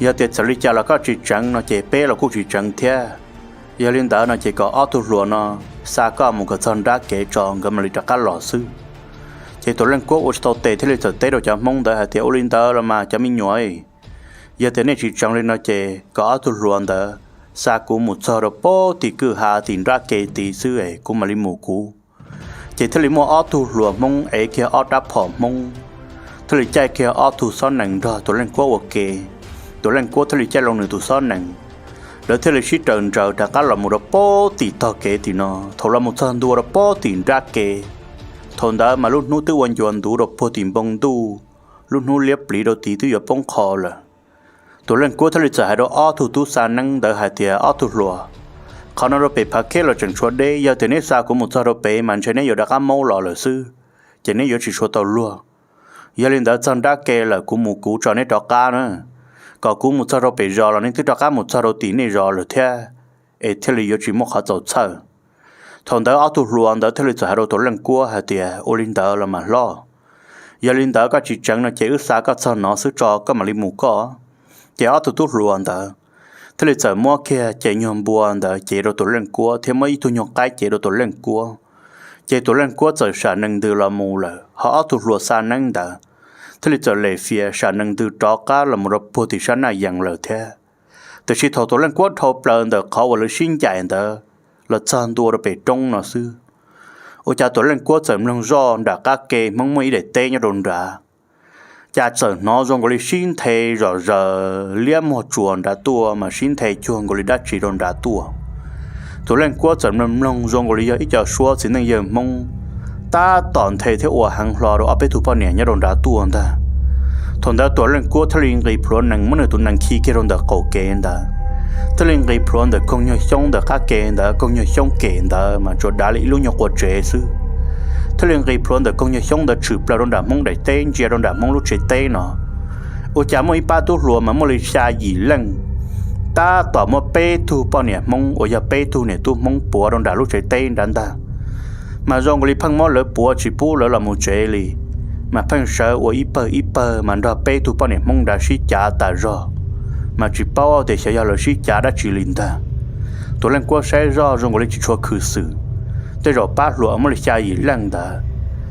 Yog tias txawm li cas los koj tsis tseev no ces peb los kuj tsis tseev thiab. Yog li ntawd no ces kom ob tug hluas no xa koj mus kom txog nrab kev tso nkawd mam li rov qab los xwb. Ces Tuam Leej Kuab ua tsis tau tes thiaj li txawm teb rau cov Hmoob ntawd hais tias, Ua li ntawd los mas cov me nyuam, yog tias nej tsis tseev li no ces kom ob tug hluas ntawd xa kuv mus txog rau puag tim kwj ha tim nrab kev tid xwb es kuv mam li mus kuv. Ces thiaj li muaj ob tug hluas Hmoob ev kiag ob rab phom Hmoob, thiaj li caij kiag ob tug xob nees nrog Tuam Leej Kuab ua ke. Tuam Leej Kuab thiaj li caij loo nws tus xob nees, lawv thiaj li sib raws nraws rov qab los mus rau puag tim tog kev tim no. Thaum los mus txog ntua rau puag tim nrab kev, thaum ntawd mas lub hnub twb ua ncua ntuv rau puag tim npoo ntuj, lub hnub liab pliv rau tid twb yuav poob qho lawm. Tuam Leej Kuab thiaj li txawm hais rau ob tug tub xa neeb ntawd hais tias, Ob tug hluas, qhov no rau pem Phav Kheb los tseem tshuav deb, yog tias neb xa kuv mus txog rau pem mas ntshe neb yuav rov qab maub los lawm xwb, ces neb yuav tsis tshua tau luag. Yog li ntawd txog nrab ke lawm kuv mus kuv tso neb rov qab na, kom kuv mus txog rau pem zos los neb twb rov qab mus txog rau tim nej zos lawm thiab, es thiaj li yuav tsis muaj qhov txaus txhawj. Thaum ntawd ob tug hluas ntawd thiaj li txawm hais rau Tuam Leej Kuab hais tias, Ua li ntawd los mas hlob, yog li ntawd koj tsis tseev no ces wb xa koj txog no xwb tso koj mam li mus koj. Ces ob tug tub hluas ntawd thiaj li txawm muab kiag cev nyuag npua ntawd cev rau Tuam Leej Kuab thiab muab ib tug nyuag qaib cev rau Tuam Leej Kuab. Ces Tuam Leej Kuab txawm sam nees ntws los mus lawm, ho ob tug hluas xa neeb ntawd thiaj li txawm lem fias sam nees ntws rov qab los mus rau puag tim sab Naj Yees lawm thiab. Tiam sis thaum Tuam Leej Kuab dhau plaws ntawm qhov uas lawv sib ncaim ntawd los txog ntua rau pem roob no xwb, ua cas Tuam Leej Kuab txawm mloog zoj nram qab ke Hmoob muaj ib daim teb nyob rau nrad. Cas txawm hnov zoo nkaus li sib nthe zom zaws liab muag tsuas nrad tuaj mas sib nthe cuag nkaus li dab tsi rau nrad tuaj. Tuam Leej Kuab txawm mloog mloog zoo nkaus li yog ib co suab txiv neej yawg Hmoob tab tom nthe thiab ua heev hlo rau ob peb tug poj niam nyob rau nrad tuaj ntag. Thaum ntawd Tuam Leej Kuab thiaj li nqis plhuav nees muab nws tus nees khi kiag rau ntawm qaum kev ntawd, thiaj li nqis plhuav ntawm koog nyuag xyoob ntawm qab ke ntawd, koog nyuag xyoob kem ntawd mas tsuas dav li ib lub nyuag quav tsev xwb. Thiaj li nqis plhuav ntawm koog nyuag xyoob ntawd tshwm plaws rau nram Hmoob daim teb, ntsia rau nram Hmoob lub tsev teb no, ua cas muaj ib pab tub hluas mas muaj li xya yim leej tab tom muab peb tug poj niam Hmoob uas yog peb tug niam tub Hmoob puav rau nram lub tsev teb nrad ntag. Mas zoo nkaus li pheej muab lawv puav tsis pub lawv los mus tsev li, mas pheej sawv ua ib pawg ib pawg mas nrog peb tug poj niam Hmoob nrad sib cav tas zog, mas tsis paub tias xyov yog lawv sib cav dab tsi li ntag. Tus Leej Kuab saib zoj zoo nkaus li tsis tshua khwv xwm, tej zaum pab hluas muaj li xya yim leej ntawd,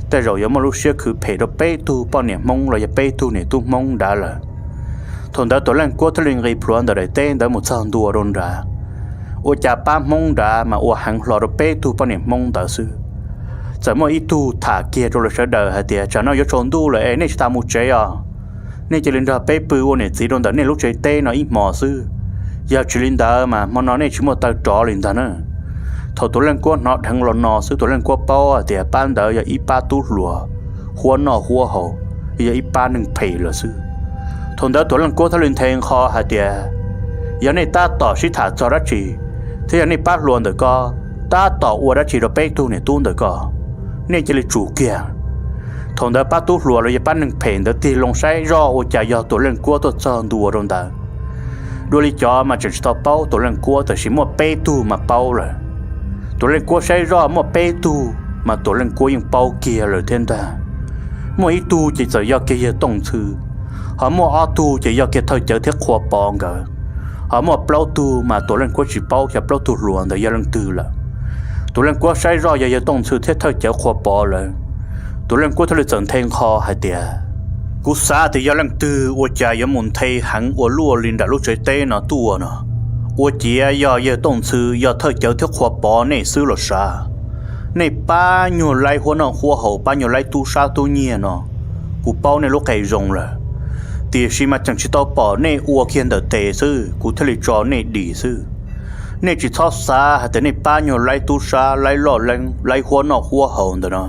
tej zaum yuav muaj lub siab khwv phem rau peb tug poj niam Hmoob los yog peb tug niam tub Hmoob nrad lawm. Thaum ntawd Tuam Leej Kuab thiaj li nqis plhuav ntawm daim teb ntawd mus txog ntua rau nrad. Ua cas pab Hmoob nrad mas ua heev hlo rau peb tug poj niam Hmoob ntawd xwb. Txawm muaj ib tug tham kiag rau lawv sawv daws hais tias, tsam no yuav tsaus ntuj lawm es nej tsis tas mus tsev os. Nej cia li nrog peb pw ua niam txiv rau ntawm nej lub tsev teb no ib hmo xwb. Yog tsis li ntawd mas hmo no nej tsis muaj taw rov li ntag na. Thaum Tuam Leej Kuab hnov dheev los no xwb, Tuam Leej Kuab paub hais tias pab ntawd yog ib pab tub hluas, huab noj huab haus, yog ib pab neeg phem lawm xwb. Thaum ntawd Tuam Leej Kuab thiaj li nthe nqho hais tias, yog nej tab tom sib tham txog dab tsi, thiab yog nej pab hluas ntawm ko tab tom ua dab tsi rau peb tug niam tub ntawm ko, nej cia li tsum kiag. Thaum ntawd pab tub hluas los yog pab neeg phem ntawd tig loo saib zoj ua cas yog Tuam Leej Kuab tuaj txog ntua rau ntawd. Dua li cov mas tseem tsis tau paub Tuam Leej Kuab, tab sis muaj peb tug mas paub lawm. Tuam Leej Kuab saib zoj muaj peb tug mas Tuam Leej Kuab yeej paub kiag lawm thiab ntag. Muaj ib tug ces txawm yog kiag yawg Tooj Ntxhw, ho muaj ob tug ces yog kiag Thawj Cawv thiab Qhua Pov nkawd, ho muaj plaub tug mas Tuam Leej Kuab tsis paub xyov plaub tug hluas ntawd yog leej twg lawm. Tuam Leej Kuab saib zoj yog yawg Tooj Ntxhw thiab Thawj Cawv Qhua Pov lawm. Tuam Leej Kuab thiaj li txawm nthe nqho hais tias, kuv xav tias yog leej twg ua cas yuav mus nthe heev ua luaj li nram lub tsev teb no tuaj no. Ua ciav yog yawg Tooj Ntxhw, yog Thawj Cawv thiab Qhua Pov nej xwb los sav. Nej pab nyuag laib huab noj huab haus, pab nyuag laib tub sab tub nyiag no, kuv paub nej lub qe zoo lawm. Tiam sis mas tseem tsis tau pom nej ua kiag ntawm tes xwb kuv thiaj li tso nej dim xwb. Nej tsis txhob xav hais tias nej pab nyuag laib tub sab, laib loj leeb, laib huab noj huab haus ntawm no,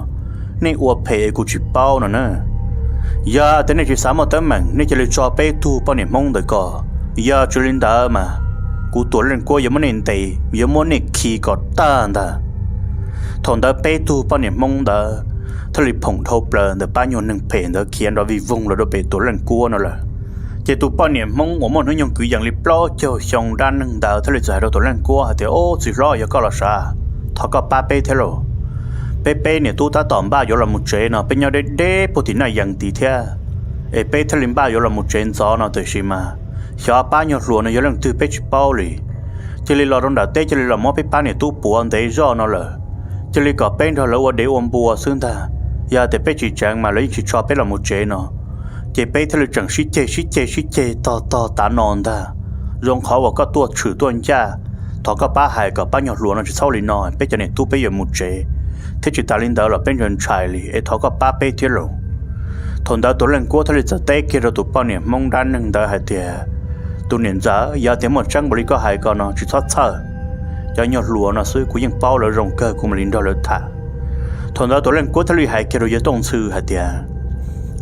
nej ua phem kuv tsis paub no na. Yog tias nej tsis xav muaj teeb meem, nej cia li tso peb tug poj niam Hmoob ntawm ko. Yog tsis li ntawd mas kuv Tuam Leej Kuab yuav muab nej ntes, yuav muab nej khi kom tag ntag. Thaum ntawd peb tug poj niam Hmoob ntawd thiaj li phoom dhau plaws ntawm pab nyuag neeg phem ntawd khiav nrov vij voog los rau pem Tuam Leej Kuab no lawm. Ces tus poj niam Hmoob uas muaj hnub nyoog kwv yees li plaub caug xyoo dab neeg ntawd thiaj li txawm hais rau Tuam Leej Kuab hais tias, ub, txiv hlob, yog koj los sav, thov koj pab peb thiab lauj. Peb peb niam tub tab tom npaj yuav los mus tsev no, peb nyob deb deb puag tim Naj Yees tid thiab, es peb thiaj li npaj yuav los mus tsev ntxov no, tiam sis mas xyov pab nyuag hluas no yog leej twg peb tsis paub li. Cia li los rau nram teb, cia li los muab peb pab niam tub puav ntev zoj no lawm. Cia li kom peb nrog lawv ua dev ua npua xwb ntag. Yog tias peb tsis tseev mas lawv yeej tsis tso peb los mus tsev no. Ces peb thiaj li tseem sib ceg sib ceg sib ceg tog tog tav no ntag. Zoo qhov uas koj tuaj tshwm tuaj ncaj, thov koj pab hais kom pab nyuag hluas no tsis txhob ua li no, peb cov niam tub peb yuav mus tsev, thiab tsis tas li ntawd los peb ntshai ntshai li, es thov koj pab peb thiab lauj. Thaum ntawd Tuam Leej Kuab thiaj li txawm teb kiag rau tus poj niam Hmoob dab neeg ntawd hais tias, tus niam ntxawm, yog tias muaj tseeb npaum li koj hais ko no tsis txhob txhawj. Cov nyuag hluas no xwb kuv yeej paub lawv zoo kawg, kuv mam li nrog lawv tham. Thaum ntawd Tuam Leej Kuab thiaj li hais kiag rau yawg Tooj Ntxhw hais tias,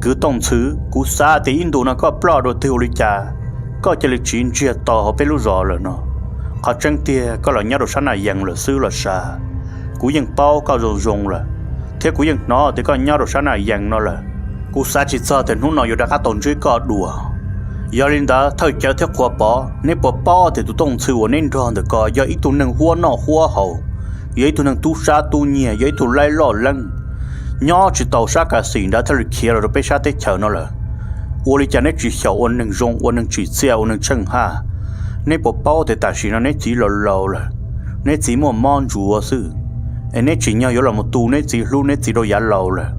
kwv Tooj Ntxhw, kuv xav tias ib ntus no koj ploj dua twg ua li cas, koj cia li tsiv ntsiag to hauv peb lub zos lawm no. Qhov tseeb tiag koj los nyob rau sab Naj Yees lawm xwb los sav. Kuv yeej paub koj zoo zoo lawm, thiab kuv yeej hnov tias koj nyob rau sab Naj Yees no lawm. Kuv xav tsis txog tias hnub no yuav rov qab tau ntsib koj dua. Yog li ntawd Thawj Cawv thiab Qhua Pov, neb puas paub tias tus Tooj Ntxhw uas neb nrog ntawm ko yog ib tug neeg huab noj huab haus, yog ib tug neeg tub sab tub nyiag, yog ib tug laib loj leeb, nyob tsis tau sab Kav Xim nrad thiaj li khiav los rau peb sab teb chaws no lawm. Ua li cas neb tsis xyaum ua neeg zoo, ua neeg tsim txiaj, ua neeg tsheej haj? Neb puas paub tias tam sim no neb txiv laus laus lawm, neb txiv muaj mob ntsuav xwb, es neb tsim nyog yuav los mus tu neb txiv hlub neb txiv rau yav laus lawm.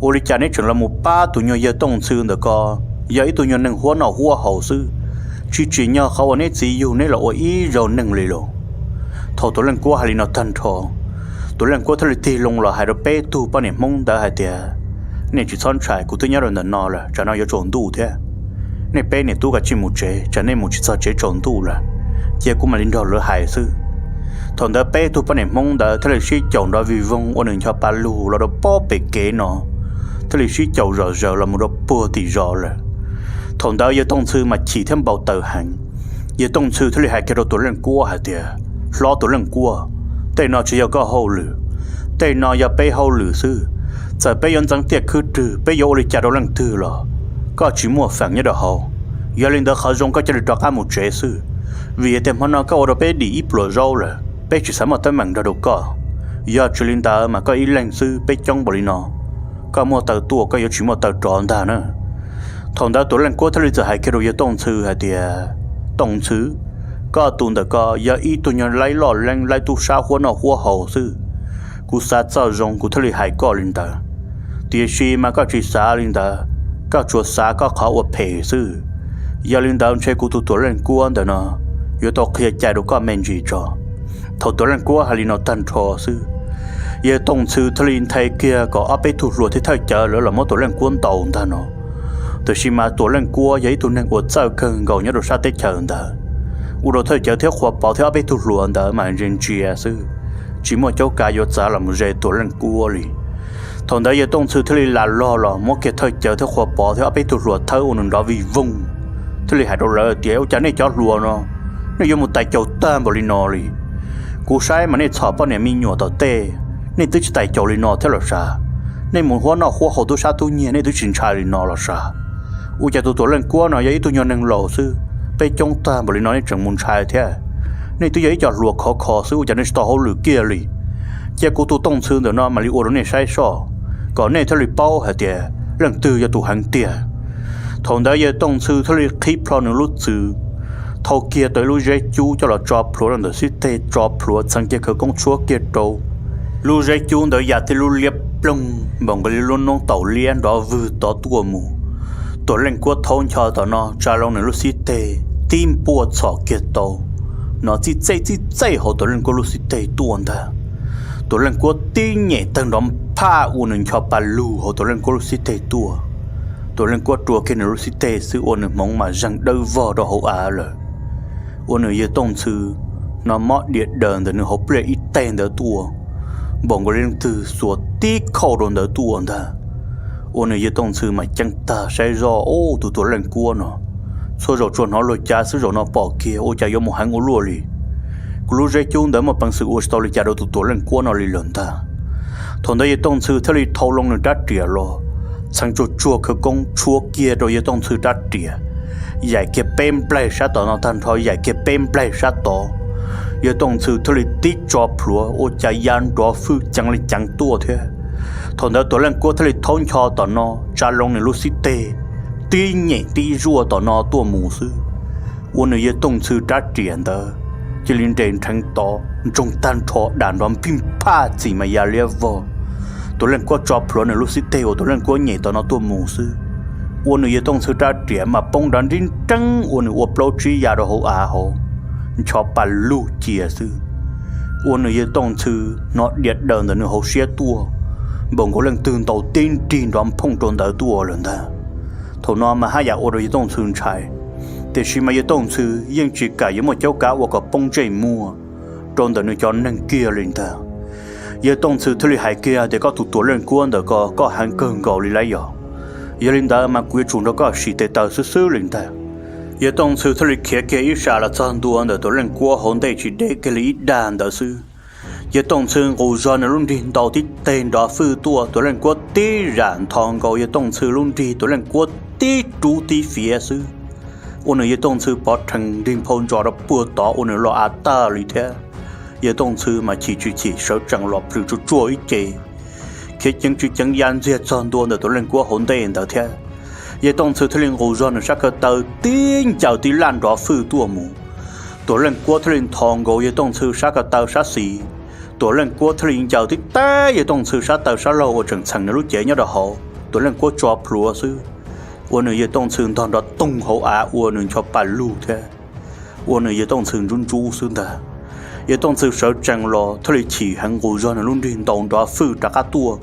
Ua li cas neb tseem los mus pab tus nyuag yawg Tooj Ntxhw ntawm ko, yog ib tug nyuag neeg huab noj huab haus xwb, tsis tsim nyog qhov uas neb txiv yug neb los ua ib zaug neeg li lauj? Thaum Tuam Leej Kuab hais li no tag nrho, Tuam Leej Kuab thiaj li tig loo los hais rau peb tug poj niam Hmoob ntawd hais tias, nej tsis txhob ntshai, kuv twb nyob rau ntawm no lawm, tsam no yuav tsaus ntuj thiab. Nej peb niam tub kav tsij mus tsev, tsam nej mus tsis txog tsev tsaus ntuj lawm, cia kuv mam li nrog lawv hais xwb. Thaum ntawd peb tug poj niam Hmoob ntawd thiaj li sib caum nrov vij voog ua nws ncho pa lug los rau pob pem kev no, thiaj li sib caum zom zaws los mus rau puag tim zos lawm. Thaum ntawd yawg Tooj Ntxhw mas chim thiab npau taws heev. Yawg Tooj Ntxhw thiaj li hais kiag rau Tuam Leej Kuab hais tias, hlob Tuam Leej Kuab, tej no tsis yog koj hauj lwm, tej no yog peb hauj lwm xwb. Txawm peb yuav ntxeev tiaj khwb rwg, peb yuav ua li cas rau leej twg los koj tsis muaj feem nyob rau hauv. Yog li ntawd qhov zoo koj cia li rov qab mus tsev xwb. Vim tias hmo no koj ua rau peb dim ib pluas zaub lawm, peb tsis xav muaj teeb meem nrog rau koj. Yog tsis li ntawd mas koj ib leeg xwb peb coob npaum li no, koj muaj taw tuaj koj yuav tsis muaj taw rov ntag na. Thaum ntawd Tuam Leej Kuab thiaj li txawm hais kiag rau yawg Tooj Ntxhw hais tias, Tooj Ntxhw, koj tus ntawm ko yog ib tug nyuag laib loj leeb laib tub sab huab noj huab haus xwb. Kuv xav txoj zoo kuv thiaj li hais koj li ntawd, tiam sis mas koj tsis xav li ntawd, koj tsuas xav koj qhov ua phem xwb. Yog li ntawd ntshe kuv tus Tuam Leej Kuab ntawm no yuav tau qhia cai rau koj me ntsis tso. Thaum Tuam Leej Kuab hais li no tag nrho xwb, yawg Tooj Ntxhw thiaj li nthe kiag kom ob peb tug hluas thiab thawj cawv lawv los muab Tuam Leej Kuab ntaus ntag no. Tiam sis mas Tuam Leej Kuab yog ib tug neeg uas txawj kawg nkaus nyob rau sab teb chaws ntawd, ua rau thawj cawv thiab qhua pov thiab ob peb tug hluas ntawd mas ntsia ntsia xwb, tsis muaj caub kav yuav txav los ze Tuam Leej Kuab li. Thaum ntawd yawg Tooj Ntxhw thiaj li lam log los muab kiag thawj cawv thiab qhua pov thiab ob peb tug hluas thawb ua nws nrov vij voog, thiaj li hais rau lawv tias, Ua cas nej cov hluas no, nej yuav mus tais caus tag npaum li no li? Kuv saib mas nej txhom poj niam me nyuam tom tej, nej twb tsis tais caus li no thiab los sav? Nej mus huab noj huab haus tub sab tub nyiag nej twb tsis ntshai li no los sav? Ua cas tus Tuam Leej Kuab no yog ib tug nyuag neeg laus xwb, peb coob tag npaum li no nej tseem mus ntshai thiab? Nej twb yog ib co hluas khov kho xwb ua cas nej tsis tau hauj lwm kiag li? Cia kuv tus Tooj Ntxhw ntawm no mam li ua rau nej saib soj, kom nej thiaj li paub hais tias leej twg yog tus heev tiag. Thaum ntawd yawg Tooj Ntxhw thiaj li qhib plho nws lub txwv, thau kiag tau ib lub zeb cub coj los tso plhuav rau ntawm xib teg, tso plhuav txheev kiag khawv koob tshuab kiag rau. Lub zeb cub ntawd yam tib lub liab ploog npaum nkaus li lub noob taum liab nrov vwg tod tuaj mus. Tuam Leej Kuab thaub ncho tom no tsa loo nws lub xib teg, tib npuaj txhom kiag tau, no txij txej txij txej hauv Tuam Leej Kuab lub xib teg tuaj ntag. Tuam Leej Kuab tib nyem tawg nrov phaj ua nws ncho pas lug hauv Tuam Leej Kuab lub xib teg tuaj. Tuam Leej Kuab rua kiag nws lub xib teg xwb ua nws hmoov mas zeeg dawb vog rau hauv av lawm. Ua nws yawg Tooj Ntxhw no mob diav daws ntawm nws hauv pliaj ib teg ntawd tuaj, npaum nkaus li leej twg xuas tib khauj rau ntawd tuaj ntag. Ua nws yawg Tooj Ntxhw mas ceeb tag saib zoj, Ub, tus Tuam Leej Kuab no, txhua zaus tsuas hnov luag cav xwb, zaum no pom kiag ua cas yuav mus heev ua luaj li. Kuv lub zeb cub ntawd muaj peev xwm ua tsis tau li cas rau tus Tuam Leej Kuab no li lawm ntag. Thaum ntawd yawg Tooj Ntxhw thiaj li thau loo nws rab riam los, txheev tsuag tsuag khawv koob tshuab kiag rau yawg Tooj Ntxhw rab riam, yaim kiag peb nplaig sab tom no tag nrho, yaim kiag peb nplaig sab tod. Yawg Tooj Ntxhw thiaj li tib tso plhuav ua cas ya nrov fwj ceev li ceev tuaj thiab. Thaum ntawd Tuam Leej Kuab thiaj li thaub ncho tom no tsa loo nws lub xib teg, tib nyem tib zuaj tom no tuaj mus xwb. Ua nws yawg Tooj Ntxhw rab riam ntawd cia li nres nrheev tod, ntsoog tag nrho dam nrov npij phaj txim mas ya liab vog. Tuam Leej Kuab tso plhuav nws lub xib teg uas Tuam Leej Kuab nyem tom no tuaj mus xwb, ua nws yawg Tooj Ntxhw rab riam mas poob nrov nrib nreeb ua nws ua plaub tsib ya rau hauv av hauv, ncho pas lug cia xwb. Ua nws yawg Tooj Ntxhw hnov diav daws ntawm nws hauv siab tuaj, npaum nkaus leej twg ntaus tib nrig nrov nphooj rau ntawd tuaj lawm ntag. Thaum no mas haj yam ua rau yawg Tooj Ntxhw ntshai, tiam sis mas yawg Tooj Ntxhw yeej tsis kam yuav muaj caub kav ua kom poob ntsej muag rau ntawm nws cov neeg kiag li ntag. Yawg Tooj Ntxhw thiaj li hais kiag tias, Koj tus Tuam Leej Kuab ntawm ko, koj heev kawg nkaus li lauj yog? Yog li ntawd mas kuv yuav tsum nrog koj sim tes taw xwb xwb li ntag. Yawg Tooj Ntxhw thiaj li khiav kiag ib sab los txog ntua ntawm Tuam Leej Kuab hauv ntej tsis deb kiag li ib dag ntawd xwb. Yawg Tooj Ntxhw nqus zog nws lub nrig ntaus tib teg nrov fwj tuaj, Tuam Leej Kuab tib zam nthos nkaus yawg Tooj Ntxhw lub nrig, Tuam Leej Kuab tib rub tib fiav xwb, ua nws yawg Tooj Ntxhw pov rhees nrig nphau ntsos rau puag tod ua nws los av tag li thiab. Yawg Tooj Ntxhw mas chim tsis chim sawv tsees los plhws tsuag tsuag ib ce, khiav ceev tsis ceev ya ntxiag txog ntua ntawm Tuam Leej Kuab hauv ntej ntawd thiab. Yawg Tooj Ntxhw thiaj li nqus zog nws sab ko taw tib ncaws tib laj nrov fwj tuaj mus. Tuam Leej Kuab thiaj li nthos nkaus yawg Tooj Ntxhw sab ko taw sab xis. Tuam Leej Kuab thiaj li ncaws tib teb yawg Tooj Ntxhw sab taw sab laug uas tseem txheem nws lub cev nyob rau hauv, Tuam Leej Kuab tso plhuav xwb, ua nws yawg Tooj Ntxhw ntog nrov toog hauv av ua nws ncho pas lug thiab, ua nws yawg Tooj Ntxhw ntsub ntsub xwb ntag. Yawg Tooj Ntxhw sawv tsees los thiaj li chim heev nqus zog nws lub nrig ntaus nrov fwj rov qab tuaj.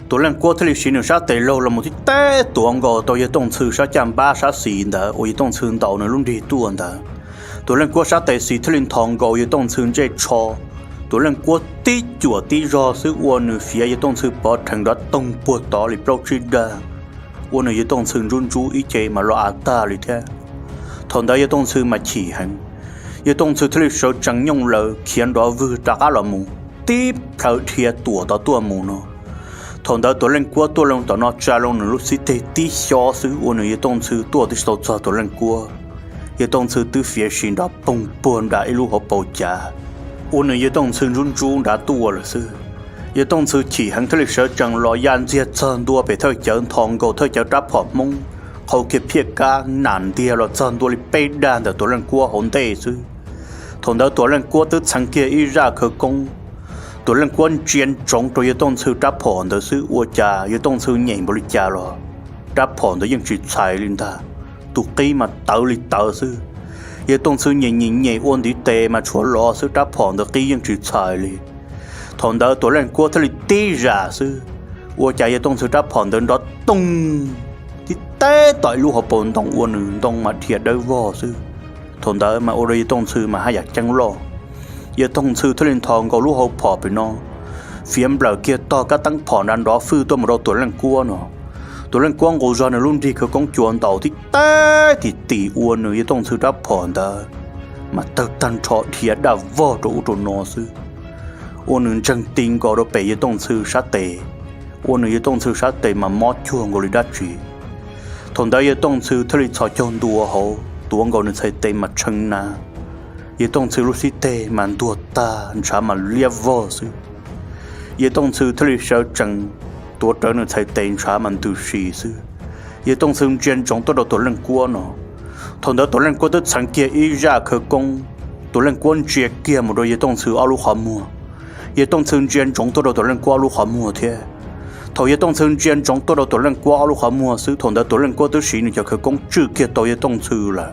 Tuam Leej Kuab thiaj li siv nws sab tes laug los mus tib teb tuav nkaus tau yawg Tooj Ntxhw sab caj npab sab xis ntawd uas yawg Tooj Ntxhw ntaus nws lub nrig tuaj ntawd. Tuam Leej Kuab sab tes xis thiaj li nthos nkaus yawg Tooj Ntxhw ntsej tsho. Tuam Leej Kuab tib cuam tib zog xwb ua nws fiav yawg Tooj Ntxhw pov rhees nrov toog puag tod li plaub tsib dag, ua nws yawg Tooj Ntxhw ntsub ntsub ib ce mas los av tag li thiab. Thaum ntawd yawg Tooj Ntxhw mas chim heev, yawg Tooj Ntxhw thiaj li sawv tsees nyooj laws khiav nrov vwg rov qab los mus, tib plhaw dhia tuam tod tuaj mus no. Thaum ntawd Tuam Leej Kuab tuaj loo tom no tsa loo nws lub xib teg tib xyob xwb ua nws yawg Tooj Ntxhw tuaj twb tsis tau txog Tuam Leej Kuab. Yawg Tooj Ntxhw twb fiav sis nrov poog puag nram ib lub hauv paus cav, ua nws Yawg Tooj Ntxhw ntsub ntsub nrad tuaj lawm xwb. Yawg Tooj Ntxhw chim heev thiaj li sawv tsees los ya ntxiag txog ntua pem thawj cawv, nthos nkaus thawj cawv rab phom Hmoob, qhau kiag phiaj kab nam ntiag los txog ntua li peb dag ntawm Tuam Leej Kuab hauv ntej xwb. Thaum ntawd Tuam Leej Kuab twb txheev kiag ib zaj khawv koob. Tuam Leej Kuab ntsia ntsoov rau Yawg Tooj Ntxhw rab phom ntawd xwb, ua cas Yawg Tooj Ntxhw nyem npaum li cas los rab phom ntawd yeej tsis txhais li ntag. Tus qib mas tawv li tawv xwb. Yawg Tooj Ntxhw nyem nyem nyem ua ntiv tes mas tshuav los xwb, rab phom ntawd qib yeej tsis txhais li. Thaum ntawd Tuam Leej Kuab thiaj li tib zam xwb, ua cas Yawg Tooj Ntxhw rab phom ntawd nrov toog tib teb tom ib lub hauv paus ntoo, ua nws ntoo mas dhia dawb vog xwb. Thaum ntawd mas ua rau Yawg Tooj Ntxhw mas haj yam ceeb loj. Yawg Tooj Ntxhw thiaj li nthos nkaus lub hau phom pem no, fiav nplawm kiag tog kab teeb phom nrad nrov fwj tuaj mus rau Tuam Leej Kuab no. Tuam Leej Kuab nqus zog nws lub nrig khawv koob cua ntaus tib teb tim tim ua nws Yawg Tooj Ntxhw rab phom ntawd mas tawg tag nrho dhia daj vog rau ub rau no xwb. Ua nws ntseeg ti nkaus rau pem Yawg Tooj Ntxhw sab tes, ua nws Yawg Tooj Ntxhw sab tes mas mob cuag nkaus li dab tsi. Thaum ntawd Yawg Tooj Ntxhw thiaj li txhos caug ntua hauv, tuav nkaus nws txhais tes mas tshee na. Yawg Tooj Ntxhw lub xib teg mas ntuag tag, ntshav mas liab vog xwb. Yawg Tooj Ntxhw thiaj li sawv tsees, tuav rawv nws txhais tes, ntshav mas ntws si xwb. Yawg Tooj Ntxhw ntsia ntsoov tuaj rau Tuam Leej Kuab no. Thaum ntawd Tuam Leej Kuab twb txheev kiag ib zaj khawv koob. Tuam Leej Kuab ntsia kiag mus rau Yawg Tooj Ntxhw ob lub qhov muag. Yawg Tooj Ntxhw ntsia ntsoov tuaj rau Tuam Leej Kuab ob lub qhov muag thiab. Thaum Yawg Tooj Ntxhw ntsia ntsoov tuaj rau Tuam Leej Kuab ob lub qhov muag xwb, thaum ntawd Tuam Leej Kuab twb siv nws cov khawv koob tswj kiag tau Yawg Tooj Ntxhw lawm.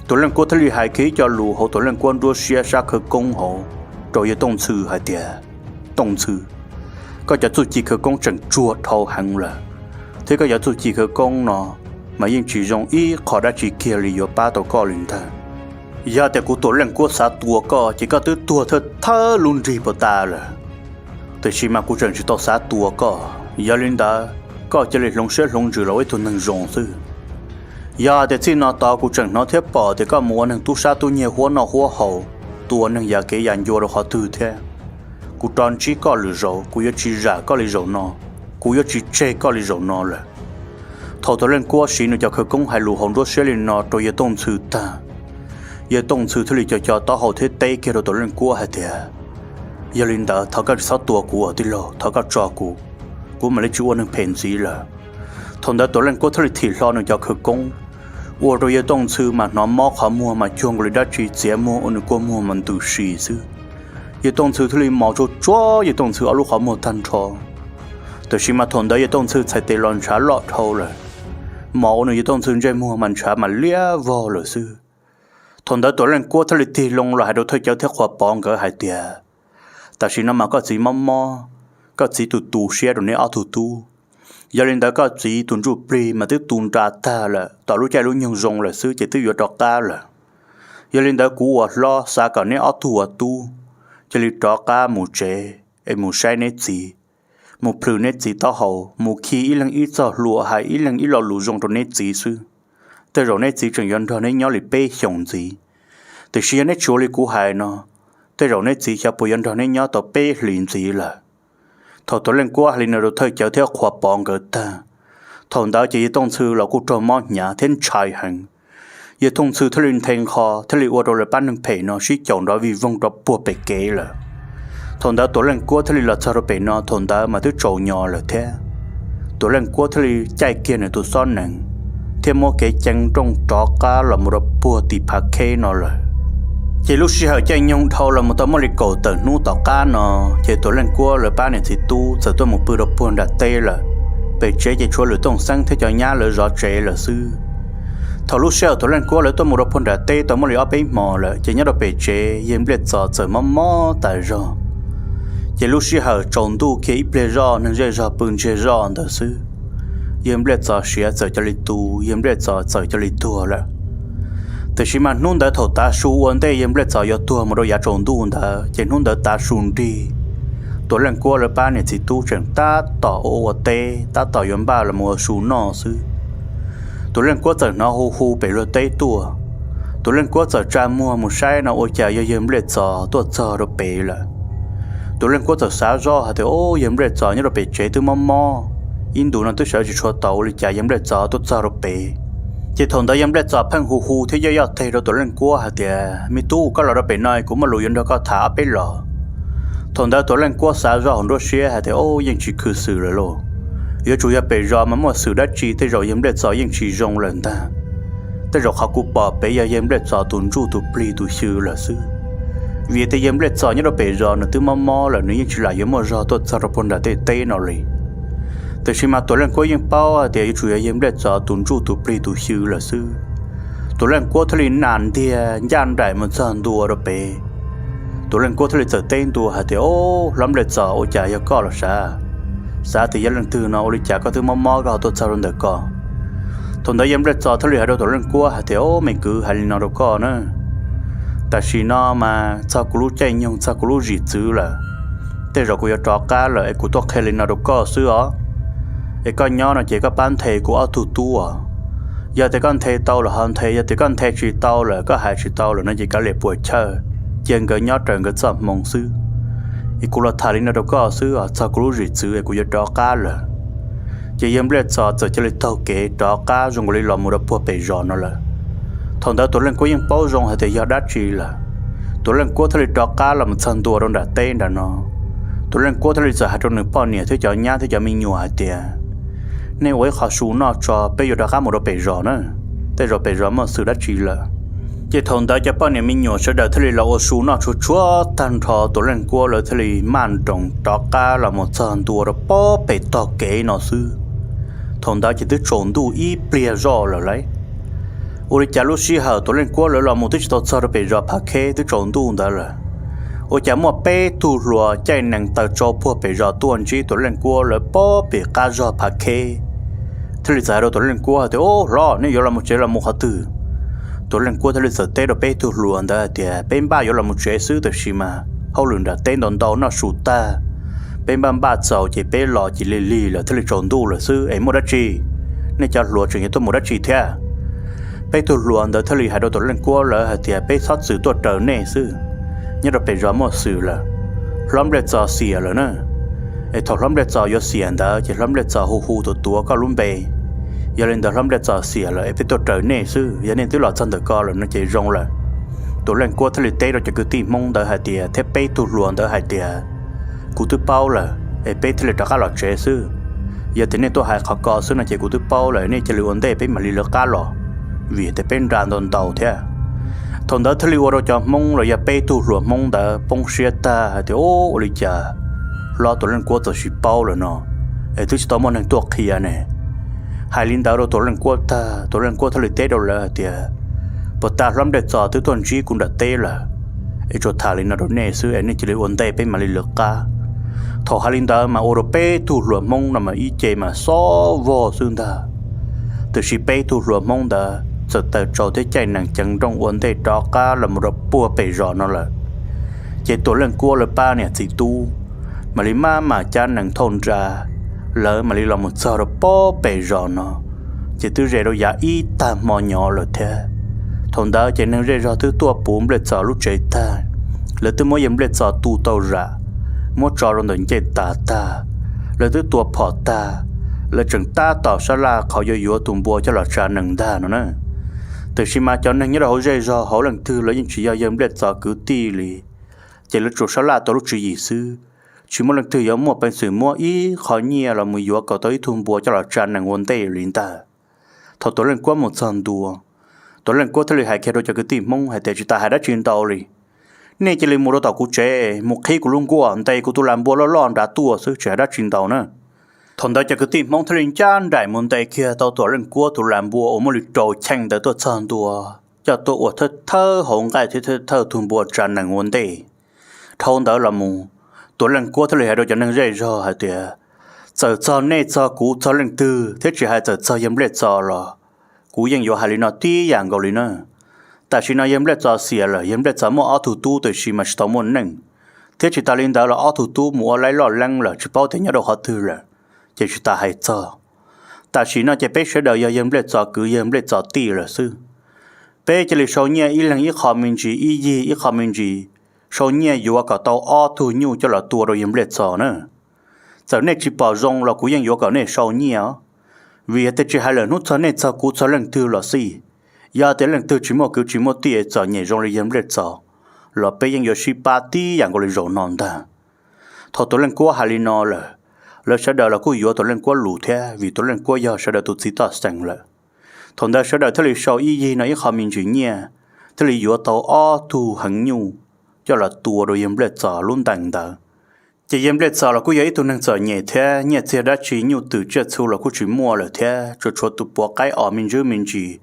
Tuam Leej Kuab thiaj li hais kiag ib co lus hauv Tuam Leej Kuab nruab siab sab khawv koob hauv rau Yawg Tooj Ntxhw hais tias, Tooj Ntxhw, koj cov txuj ci khawv koob tseem tsuag dhau heev lawm, thiab koj cov txuj ci khawv koob no mas yeej tsis zoo ib qho dab tsi kiag li yuav pab tau koj li ntag. Yog tias kuv Tuam Leej Kuab xav tua koj ces koj twb tuag thawj thawj lub nrig puas tas lawm. Tiam sis mas kuv tseem tsis tau xav tua koj, yog li ntawd koj cia li hloov siab hloov ntsws los ua ib tug neeg zoo xwb. Yog tias txij no tod kuv tseem hnov thiab pom tias koj mus ua neeg tub sab tub nyiag huab noj huab haus, tua neeg yam kev yam ncua rau qhov twg thiab, kuv rov ntsib koj lwm zaus, kuv yuav tsis zam koj li zaum no, kuv yuav tsis tseg koj li zaum no lawm. Thaum Tuam Leej Kuab siv nws cov khawv koob hais lus hauv nruab siab li no rau Yawg Tooj Ntxhw tag, Yawg Tooj Ntxhw thiaj li co co taub hau thiab teb kiag rau Tuam Leej Kuab hais tias, Yog li ntawd thov koj tsis txhob tua kuv os tij laug, thov koj tso kuv, kuv mam li tsis ua neeg phem ntxiv lawm. Thaum ntawd Tuam Leej Kuab thiaj li thim hlo nws cov khawv koob, ua rau Yawg Tooj Ntxhw mas hnov mob qhov muag mas cuag nkaus li dab tsi txiav muag ua nws kua muag mas ntws si xwb. Yawg Tooj Ntxhw thiaj li mos tsuag tsuag Yawg Tooj Ntxhw ob lub qhov muag tag nrho. Tiam sis mas thaum ntawd Yawg Tooj Ntxhw txhais tes los ntshav loj dhau lawm, mos ua nws Yawg Tooj Ntxhw ntsej muag mas ntshav mas liab vog lawm xwb. Thaum ntawd Tuam Leej Kuab thiaj li tig loo los hais rau Thawj Cawv thiab Qhuas Pov nkawd hais tias, Tam sim no mas koj txiv mob mob, koj txiv tus tu siab rau neb ob tug tub. Yog li ntawd koj txiv tus ntsuj plig mas twb tu nra tag lawm, tom lub caij lub nyoog zoo lawm xwb ces twb yuav rov qab lawm. Yog li ntawd kuv uas hlob xav kom neb ob tug ua tub, cia li rov qab mus tsev es mus saib neb txiv, mus plhws neb txiv taub hau, mus khi ib leeg ib txoj hlua, hais ib leeg ib lo lus zoo rau neb txiv xwb. Tej zaum neb txiv tseem yuav nrog neb nyob li peb xyoos ntxiv. Tiam sis yog neb tsis ua li kuv hais no, tej zaum neb txiv xyov puas yuav nrog neb nyob tau peb hlis ntxiv lawm. Thaum Tuam Leej Kuab hais li no rau Thawj Cawv thiab Qhuas Pov nkawd tag, thaum ntawd ces Yawg Tooj Ntxhw los kuj raug mob hnyav thiab ntshai heev. Yawg Tooj Ntxhw thiaj li nthe nqho thiaj li ua rau lawv pab neeg phem no sib caum nrov vij voog rau puag pem kev lawm. Thaum ntawd Tuam Leej Kuab thiaj li los txog rau pem no, thaum ntawd mas twb tsaus nyo lawm thiab. Tuam Leej Kuab thiaj li caij kiag nws tus xob nees thiab muab kev ceev nrooj rov qab los mus rau puag tim Phav Kheb no lawm. Ces lub sij hawm caij nyoog dhau los mus tau muaj li kaum tawm hnub tom qab no, ces Tuam Leej Kuab lawv pab niam txiv tub txawm tuaj mus pw rau puag nram teb lawm. Pem tsev ces tshuav Lwm Tooj Xeeb thiab cov nyab lawv zov tsev lawm xwb. Thaum lub sij hawm Tuam Leej Kuab lawv tuaj mus rau puag nram teb tau muaj li ob peb hmo lawm, ces nyob rau pem tsev Yawg Npliaj Txos txawm mob mob tas zog. Ces lub sij hawm tsaus ntuj kiag ib pliag zoj, neeg zej zog pw ntsiag zoj ntawd xwb, Yawg Npliaj Txos siav txawm cia li tu, Yawg Npliaj Txos txawm cia li tuag lawm. Tiam sis mas hnub ntawd thaum tav su ua ntej Yawg Npliaj Txos yuav tuag mus rau yav tsaus ntuj ntawd, ces hnub ntawd tav su nrig, Tuam Leej Kuab lawv pab niam txiv tub tseem tab tom ua ua teb, tab tom yuav npaj los mus ua su noj xwb. Tuam Leej Kuab txawm hnov hu hu pem luag teb tuaj. Tuam Leej Kuab txawm tsa muag mus saib no ua cas yog Yawg Npliaj Txos tuaj txog rau pem lawm. Tuam Leej Kuab txawm xav zoj hais tias, Au, Yawg Npliaj Txos nyob rau pem tsev twb mob mob, ib ntus no twb sawv tsis tshua tau, ua li cas Yawg Npliaj Txos tuaj txog rau pem? Ces thaum ntawd yawg Nplej Txos pheej hu hu thiab yoj yoj teg rau Tuam Leej Kuab hais tias, Me tub, koj los rau pem no kuv muaj lus yuav nrog koj tham ob peb los. Thaum ntawd Tuam Leej Kuab xav zoj hauv nruab siab hais tias, Au, yeej tsis khwv xwm lawm lauj. Yuav tsum yog pem zos mas muaj xwm dab tsi, tej zaum yawg Nplej Txos yeej tsis zoo lawm ntag. Tej zaum qhov kuv pom pem yog yawg Nplej Txos tus ntsuj tus plig tus xyw lawm xwb. Vim tias yawg Nplej Txos nyob rau pem zos nws twb mob mob lawm, nws yeej tsis lam yuav muaj zog tuaj txog rau puag nram tej teb no li. Tiam sis mas Tuam Leej Kuab yeej paub hais tias yuav tsum yog yawg Nplej Txos tus ntsuj tus plig tus xyw lawm xwb. Tuam Leej Kuab thiaj li nas ntiag ncaj nraim mus txog ntua rau pem. Tuam Leej Kuab thiaj li txawm teb ntua hais tias, Au, hlob Nplej Txos, ua cas yog koj los sav? Xav tias yog leej twg no, ua li cas koj twb mob mob koj ho tuaj txog rau ntawm ko? Thaum ntawd yawg Nplej Txos thiaj li hais rau Tuam Leej Kuab hais tias, Au, me kwv, hais li no rau koj na, tam sim no mas txog kuv lub caij nyoog, txog kuv lub zim txwv lawm. Tej zaum kuv yuav rov qab lawm es kuv tuaj qhia li no rau koj xwb os. Es koj nyob no ces koj pab nthe kuv ob tug tub os. Yog tias koj nthe tau lawm ho nthe, yog tias koj nthe tsis tau lawm, koj hais tsis tau lawm no ces kav liam puas chawj, cia nkawd nyob raws nkawd txoj hmoo xwb. Es kuv los tham li no rau koj xwb os, txog kuv lub zim txwv es kuv yuav rov qab lawm. Ces yawg Nplej Txos txawm cia li taug kev rov qab zoo nkaus li los mus rau puag pem zos no lawm. Thaum ntawd Tuam Leej Kuab yeej paub zoo hais tias yog dab tsi lawm. Tuam Leej Kuab thiaj li rov qab los mus txog ntua rau nram teb nram no. Tuam Leej Kuab thiaj li txawm hais rau nws poj niam thiab cov nyab thiab cov me nyuam hais tias, Nej ua ib qho su noj tso, peb yuav rov qab mus rau pem zos na, tej zaum pem zos muaj xwm dab tsi lawm. Ces thaum ntawd cov poj niam me nyuam sawv daws thiaj li los ua su noj tsuag tsuag tag nrho, Tuam Leej Kuab lawv thiaj li maj nroos rov qab los mus txog ntua rau puag pem tog kev no xwb. Thaum ntawd ces twb tsaus ntuj ib pliag zoj lawm lauj. Ua li cas lub sij hawm Tuam Leej Kuab lawv los mus twb tsis tau txog rau pem zos Phav Kheb twb tsaus ntuj ntawd lawm. Ua cas muaj peb tug hluas caij nees taws tsau puag pem zos tuaj ntsib Tuam Leej Kuab lawv puag pem qab zog Phav Kheb, thiaj li txawm hais rau Tuam Leej Kuab hais tias, Au hlob, nej yuav los mus tsev los mus qhov twg? Tuam Leej Kuab thiaj li txawm teb rau peb tug hluas ntawd hais tias, Peb npaj yuav los mus tsev xwb, tab sis mas hauj lwm nram teb ntau ntau noj su tag, peb npaj npaj txaus ces peb los ces lig lig lawm thiaj li tsaus ntuj lawm xwb, es muaj dab tsi? Nej cov hluas tseem yuav tuaj mus dab tsi thiab? Peb tug hluas ntawd thiaj li hais rau Tuam Leej Kuab lawv hais tias, Peb txhob txwm tuaj raws nej xwb, nyob rau pem zos muaj xwm lawm, hlob Nplej Txos xiam lawm na. Es thaum hlob Nplej Txos yuav xiam ntawd ces hlob Nplej Txos hu hu tuav tuav koj lub npe. Yog li ntawd hlob Nplej Txos xiam lawm es peb tuaj raws nej xwb, yog nej twb los txog ntawm ko lawm no ces zoo lawm. Tuam Leej Kuab thiaj li teb rau cov kwv tij Hmoob ntawd hais tias, thiab peb tug hluas ntawd hais tias, Kuv twb paub lawm es peb thiaj li rov qab los tsev xwb. Yog tias nej tuaj hais qhov ko xwb no ces kuv twb paub lawm, nej cia li ua ntej peb mam li lawv qab los, vim tias peb nra ntau ntau thiab. Thaum ntawd thiaj li ua rau cov Hmoob los yog peb tug hluas Hmoob ntawd poob siab tag hais tias, Ua li cas hlob Tuam Leej Kuab txawm sis paub lawm no, es twb tsis tau muaj neeg tuaj qhia ne? Hais li ntawd rau Tuam Leej Kuab tag, Tuam Leej Kuab thiaj li teb rau lawv hais tias, Puas tas hlob Nplej Txos twb tuaj ntsib kuv nram teb lawm, es tsuas tham li no rau nej xwb es nej cia li ua ntej peb mam li lawv qab. Thaum hais li ntawd mas ua rau peb tug hluas Hmoob no mas ib ce mas xob vog xwb ntag. Tiam sis peb tug hluas Hmoob ntawd txawm taws tsau thiab caij nees ceev nrooj ua ntej rov qab los mus rau puag pem zos no lawm. Ces Tuam Leej Kuab lawv pab niam txiv tub mam li maj mam cab nees thauj nra, lawv mam li los mus txog rau puag pem zos no, ces twb ze rau yav ib tag hmo nyob lawm thiab. Thaum ntawd ces neeg zej zog twb tuaj puv Nplej Txos lub tsev tag, lawv twb muab yawg Nplej Txos tu tau zam, muab tso rau ntawm ncej tas tag, lawv twb tua phom tag, lawv tseem tab tom sab laj qhov yuav yuav tus npua coj los tsa nees ntag no na. Tiam sis mas cov neeg nyob rau hauv zej zog hauv leej twg los yeej tsis yog yawg Nplej Txos kwv tij li, ces lawv tsuas sab laj tau lub tswv yim xwb, tsis muaj leej twg yuav muaj peev xwm muab ib qho nyiaj los mus yuav kom tau ib tug npua coj los tsa nees ua ntej li ntag. Thaum Tuam Leej Kuab mus txog ntua, Tuam Leej Kuab thiaj li hais kiag rau cov kwv tij Hmoob hais tias, Tsis tas hais dab tsi ntau li, nej cia li mus rau tom kuv tsev mus qhib kuv lub nkuaj, ntes kuv tus lag npua loj loj nrad tuaj xwb, tsis hais dab tsi ntau na. Thaum ntawd cov kwv tij Hmoob thiaj li ncaj nraim mus ntes kiag tau Tuam Leej Kuab tus lag npua uas muaj li rau cheej ntawd tuaj txog ntua, coj tuaj ua thawj thawj hauv nqaij thiab thawj thawj tug npua tsa nees ua ntej. Dhau ntawd los mus, Tuam Leej Kuab thiaj li hais rau cov neeg zej zog hais tias, Txawm txog nej txog kuv txog leej twg thiab tsis hais txawm txog yawg Nplej Txos los, kuv yeej yuav hais li no tib yam nkaus li na. Tam sim no yawg Nplej Txos xiam lawm, yawg Nplej Txos muaj ob tug tub tiam sis mas tsis tau muaj neej, thiab tsis tas li ntawd los ob tug tub mus ua laib loj leeb lawm tsis paub tias nyob rau qhov twg lawm, ces tsis tas hais txog. Tam sim no ces peb sawv daws yog yawg Nplej Txos kwv yawg Nplej Txos tij lawm xwb. Peb cia li sau nyiaj ib leeg ib qho me ntsis, ib yig ib qho me ntsis, sau nyiaj yuav kom tau ob tug nyuj coj los tua rau yawg Nplej Txos na. Txawm nej tsis pom zoo los kuv yeej yuav kom nej sau nyiaj os. Vim yog tias tsis hais lawm hnub txog nej txog kuv txog leej twg los xij, yog tias leej twg tsis muaj kwv tsis muaj tij es txom nyem zoo li yawg Nplej Txos, los peb yeej yuav sib pab tib yam nkaus li zaum no ntag. Thaum Tuam Leej Kuab hais li no lawm, lawv sawv daws los kuj yuav Tuam Leej Kuab lus thiab, vim Tuam Leej Kuab yog sawv daws tus txiv toj xeem lawm. Thaum ntawd sawv daws thiaj li sau ib yig no ib qho me ntsis nyiaj, thiaj li yuav tau ob tug heev nyuj coj los tua rau yawg Nplej Txos lub ntees ntawd. Ces yawg Nplej Txos los kuj yog ib tug neeg txom nyem thiab, nyiaj txiag dab tsi nyuj twm tsiaj txhu los kuj tsis muaj lawm thiab, tsuas tshuav tus puav qaib os me ntsis me ntsis,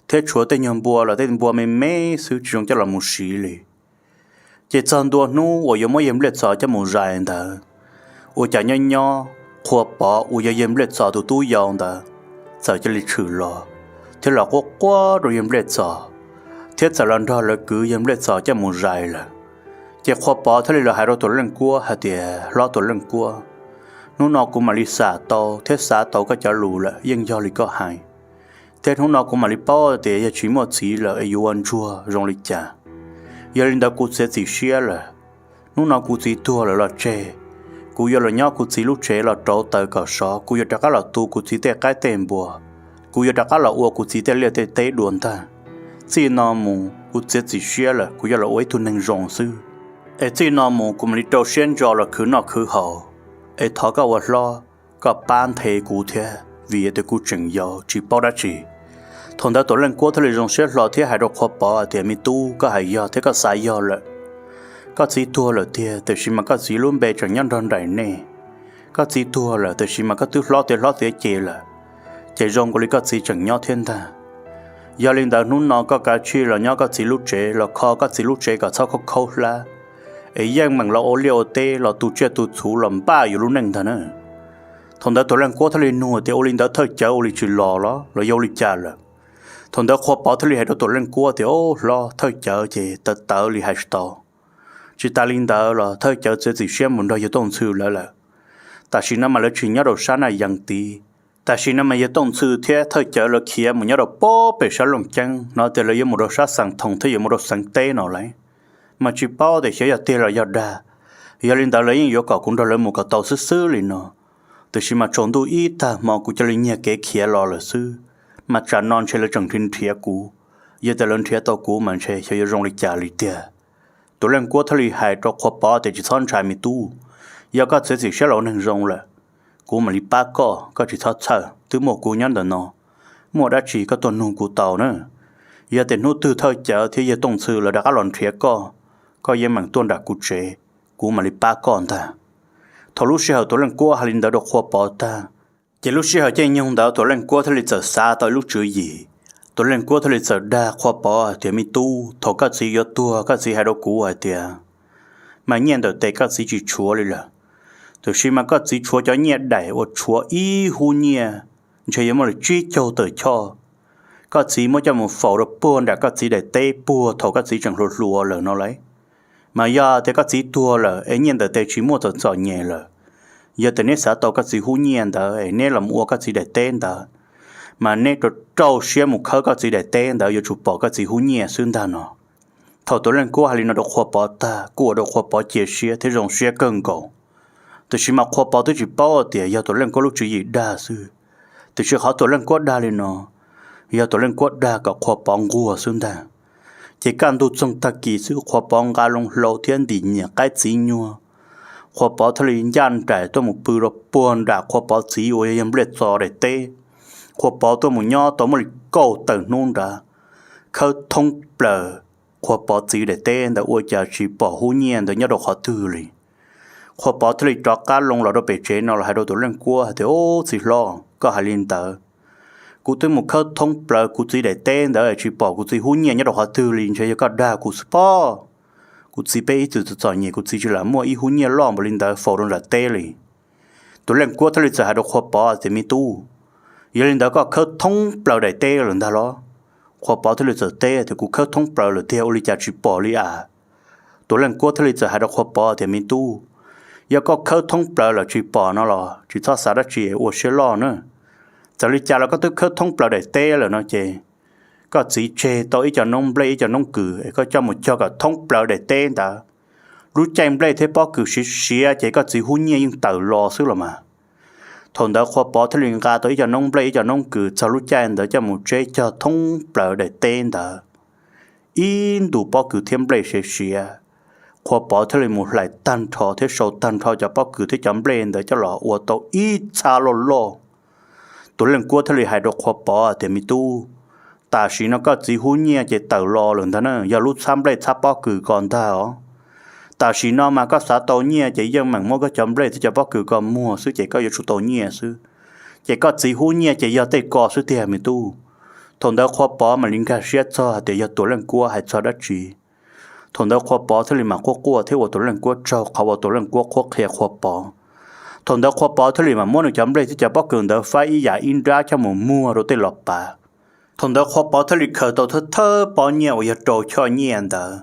thiab tshuav tej nyuag npua los tej npua me me xwb tsis zoo coj los mus siv li. Ces txog ntua hnub uas yuav muab yawg Nplej Txos coj mus zais ntawd, ua cas nyob nyob Qhua Pov uas yog yawg Nplej Txos tus tub yau ntawd txawm cia li tshwm los, thiab los quaj quaj rau yawg Nplej Txos, thiab txawm los nrog lawv kwv yawg Nplej Txos coj mus zais lawm. Ces Qhua Pov thiaj li los hais rau Tuam Leej Kuab hais tias, Hlob Tuam Leej Kuab, hnub no kuv mam li xam tau thiab xav tau koj cov lus lawm, yeej yog li koj hais. Thiab hnub no kuv mam li paub tias yog tsis muaj txiv lawm es yuav ua ntsuag zoo li cas. Yog li ntawd kuv txiav txim siab lawm. Hnub no kuv txiv tuag lawm los tseg, kuv yuav los nyob kuv txiv lub tsev los rauv taws kom sov, kuv yuav rov qab los tu kuv txiv tej qaib tej npua, kuv yuav rov qab los ua kuv txiv tej liaj tej teb dua ntag. Txij no mus kuv txiav txim siab lawm, kuv yuav los ua ib tug neeg zoo xwb. Es txij no mus kuv mam li rau siab ntso los khwv noj khwv haus. Es thov koj ua hlob, koj pab nthe kuv thiab, vim yog tias kuv tseem yau tsis paub dab tsi. Thaum ntawd Tuam Leej Kuab thiaj li zoo siab hlo thiab hais rau Qhua Pov tias, Me tub, koj hais yog thiab koj xav yog lawm. Koj txiv tuag lawm tiag, tiam sis mas koj txiv lub npe tseem nyob nrog nraim nej. Koj txiv tuag lawm, tiam sis mas koj twb hlob tiav hlob tiav ces lawm, ces zoo nkaus li koj txiv tseem nyob thiab ntag. Yog li ntawd hnub no koj kav tsij los nyob koj txiv lub tsev, los kho koj txiv lub tsev kom txhob khaub khaub hlab, es yeej meem los ua liaj ua teb los tu tsiaj tu txhuv los npaj yuav lub neej ntag na. Thaum ntawd Tuam Leej Kuab thiaj li nug tias, Ua li ntawd thawj cawv ua li tsis los los los yog ua li cas lawm? Thaum ntawd Qhua Pov thiaj li hais rau Tuam Leej Kuab tias, Au hlob, thawj cawv ces tawv tawv li hais tsis tau. Tsis tas li ntawd los thawj cawv txiav txim siab mus nrog yawg Tooj Ntxhw lawv lawm. Tam sim no mas lawv tsis nyob rau sab Naj Yees tid. Tam sim no mas yawg Tooj Ntxhw thiab thawj cawv lawv khiav mus nyob rau pem sab Looj Ceeb, hnov tias lawv yuav mus rau sab Xeem Thoom thiab yuav mus rau Xeev Teb no lauj. Mas tsis paub tias xyov yog tiag los yog dag. Yog li ntawd lawv yeej yuav kom kuv nrog lawv mus kom tau xwb xwb li no. Tiam sis mas tsaus ntuj ib tag hmo kuv cia li nyiag kev khiav los lawm xwb. Mas tsam no ntshe lawv tseem nrhiav nrhiav kuv. Yog tias lawv nrhiav tau kuv mas ntshe xyov yuav zoo li cas li tiag. Tuam Leej Kuab thiaj li hais rau Qhua Pov tias, Tsis txhob ntshai me tub, yog koj txiav txim siab los ua neeg zoo lawm, kuv mam li pab koj, koj tsis txhob txhawj, twb muaj kuv nyob ntawm no. Muaj dab tsi koj tuaj nug kuv tau na. Yog tias hnub twg thawj cawv thiab yawg Tooj Ntxhw lawv rov qab los nrhiav koj, koj yeej meem tuaj nram kuv tsev, kuv mam li pab koj ntag. Thaum lub sij hawm Tuam Leej Kuab hais li ntawd rau Qhua Pov tag, ces lub sij hawm caij nyoog ntawd Tuam Leej Kuab thiaj li txawm xav tau ib lub tswv yim. Tuam Leej Kuab thiaj li txawm dag Qhua Pov hais tias, Me tub, thaum koj txiv yuav tuag koj txiv hais rau kuv hais tias, mas nyiaj ntawm tes koj txiv tsis tshuav li lawm, tiam sis mas koj txiv tshuav cov nyiaj daim uas tshuav ib hub nyiaj ntshe yuav muaj li tsib caug tawm choj. Koj txiv muab coj mus faus rau puag nram koj txiv daim teb puag thaum koj txiv tseem hluas hluas lawm no lauj. Mas yog tias koj txiv tuag lawm es nyiaj ntawm tes tsis muaj txom txom nyem lawm, yog tias neb xav tau koj txiv hub nyiaj ntawd es neb los ua koj txiv daim teb ntawd, mas neb rau rau siab mus khawb koj txiv daim teb ntawd yuav tsum pom koj txiv hub nyiaj xwb ntag no. Thaum Tuam Leej Kuab hais li no rau Qhua Pov tag kuj ua rau Qhua Pov cia siab thiab zoo siab kawg nkaus. Tiam sis mas Qhua Pov twb tsis paub tias yog Tuam Leej Kuab lub tswv yim dag xwb. Tiam sis qhov Tuam Leej Kuab dag li no, yog Tuam Leej Kuab dag kom Qhua Pov nquag xwb ntag. Ces kaj ntug txoog tag kis xwb Qhua Pov nqa loo hlau thiab ntim nyiam qaib txiv nyuag, Qhua Pov thiaj li ncaj nraim tuaj mus pw rau puag nram Qhua Pov txiv uas yog Nplej Txos daim teb. Qhua Pov tuaj mus nyob tau muaj li kaum tawm hnub nrad, khawb thoob plaws Qhua Pov txiv daim teb ntawd ua cas tsis pom hub nyiaj ntawd nyob rau qhov twg li. Qhua Pov thiaj li rov qab loo los rau pem tsev no los hais rau Tuam Leej Kuab hais tias, Ub, txiv hlob, koj hais li ntawd, kuv twb mus khawb thoob plaws kuv txiv daim teb ntawd tsis pom kuv txiv hub nyiaj nyob rau qhov twg li, ntshe yog koj dag kuv xwb pob. Kuv txiv peb ib txwm txom txom nyem, kuv txiv tsis lam muaj ib hub nyiaj loj npaum li ntawd faus rau nram teb li. Tuam Leej Kuab thiaj li txawm hais rau Qhua Pov tias, Me tub, yog li ntawd koj khawb thoob plaws daim teb lawm ntag los? Qhua Pov thiaj li txawm teb tias, Kuv khawb thoob plaws lawm tiag, ua li cas tsis pom li as? Tuam Leej Kuab thiaj li txawm hais rau Qhua Pov tias, Me tub, yog koj khawb thoob plaws lawm tsis pom no los tsis txhob xav dab tsi, ua siab loj na. Txawm li cas los koj twb khawb thoob plaws daim teb lawm no ces koj txiv tseg tau ib co noob nplej ib co noob kws es koj coj mus cog kom thoob plaws daim teb ntawd. Lub caij nplej thiab pob kws siav siav ces koj txiv hub nyiaj yeej tawm los xwb los mas. Thaum ntawd Qhua Pov thiaj li nqa tau ib co noob nplej ib co noob kws txog lub caij ntawd coj mus tseb cog thoob plaws daim teb ntawd. Ib ntus pob kws thiab nplej siav siav, Qhua Pov thiaj li mus hlais tag nrho thiab sau tag nrho cov pob kws thiab cov nplej ntawd coj los ua tau ib txhab loj loj. Tuam Leej Kuab thiaj li hais rau Qhua Pov tias, Me tub, tam sim no koj txiv hub nyiaj ces tawm los lawm ntag na, yog lub txhab nplej txhab pob kws ko ntag os. Tam sim no mas koj xav tau nyiaj ces yeej meem muab koj cov nplej thiab cov pob kws ko muag xwb ces koj yuav tsum tau nyiaj xwb. Ces koj txiv hub nyiaj ces yog tej ko xwb tiag me tub. Thaum ntawd Qhua Pov mam li nkag siab txog hais tias yog Tuam Leej Kuab hais txog dab tsi. Thaum ntawd Qhua Pov thiaj li mam quaj quaj thiab ua Tuam Leej Kuab tsaug qhov uas Tuam Leej Kuab qhuab qhia Qhua Pov. Thaum ntawd Qhua Pov thiaj li mam muab nws cov nplej thiab cov pob kws ntawd faib ib yam ib nrab coj mus muag rau tej los pav. Thaum ntawd Qhua Pov thiaj li khaws tau thawj thawj pob nyiaj uas yog rau choj nyiaj ntawd.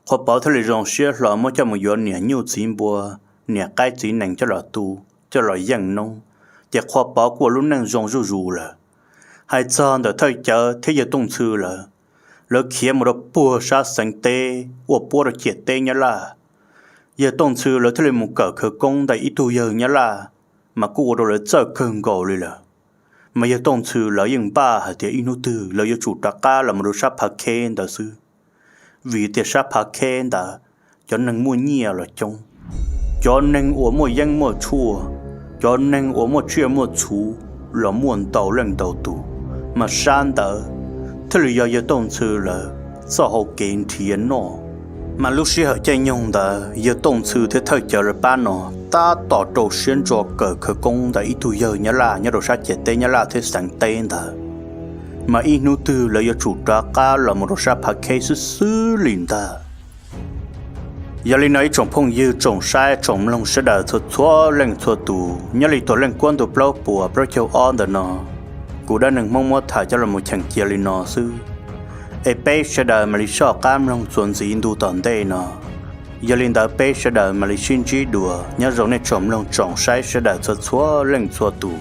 Qhua Pov thiaj li zoo siab hlo muab coj mus yuav niam nyuj txiv npua, niam qaib txiv nees coj los tu, coj los yeej noob, ces Qhua Pov kuj ua lub neej zoo zuj zus lawm. Hais txog ntawm Thawj Cawv thiab Yawg Tooj Ntxhw lawv, lawv khiav mus rau puag sab xeev teb ua puab rau ciam teb Nyab Laj. Yawg Tooj Ntxhw lawv thiaj li mus kawm khawv koob ntawm ib tug yawg Nyab Laj, mas kuj ua rau lawv txawj kawg nkaus li lawm. Mas Yawg Tooj Ntxhw lawv yeej npaj hais tias ib hnub twg lawv yuav tsum rov qab los mus rau sab Phav Kheb ntawd xwb, vim tias sab Phav Kheb ntawd cov neeg muaj nyiaj los coob, cov neeg uas muaj yeeb muaj tshuaj, cov neeg uas muaj tsiaj muaj txhu los muaj ntau leej ntau tus, mas sab ntawd thiaj li yog Yawg Tooj Ntxhw lawv txoj hau kev nrhiav noj. Mas lub sij hawm caij nyoog ntawd Yawg Tooj Ntxhw thiab Thawj Cawv lawv pab no tab tom rau siab ntso kawm khawv koob ntawm ib tug yawg Nyab Laj nyob rau sab ciam teb Nyab Laj thiab xeev teb ntawd, mas ib hnub twg lawv yuav tsum rov qab los mus rau sab Phav Kheb xwb xwb li ntag. Yog li no ib tsoom phooj ywg tsoom saib tsoom mloog sawv daws txhua txhua leej txhua tus, nyob li Tuam Leej Kuab ntu plaub puas plaub caug ob ntawm no, kuv Dab Neeg Hmoob muab tham coj los mus cheem cia li no xwb, es peb sawv daws mam li soj qab mloog txuas ntxiv ntu tom ntej no. Yog li ntawd peb sawv daws mam li sib ntsib dua, nyob zoo nej tsoom mloog tsoom saib sawv daws txhua txhua leej txhua tus.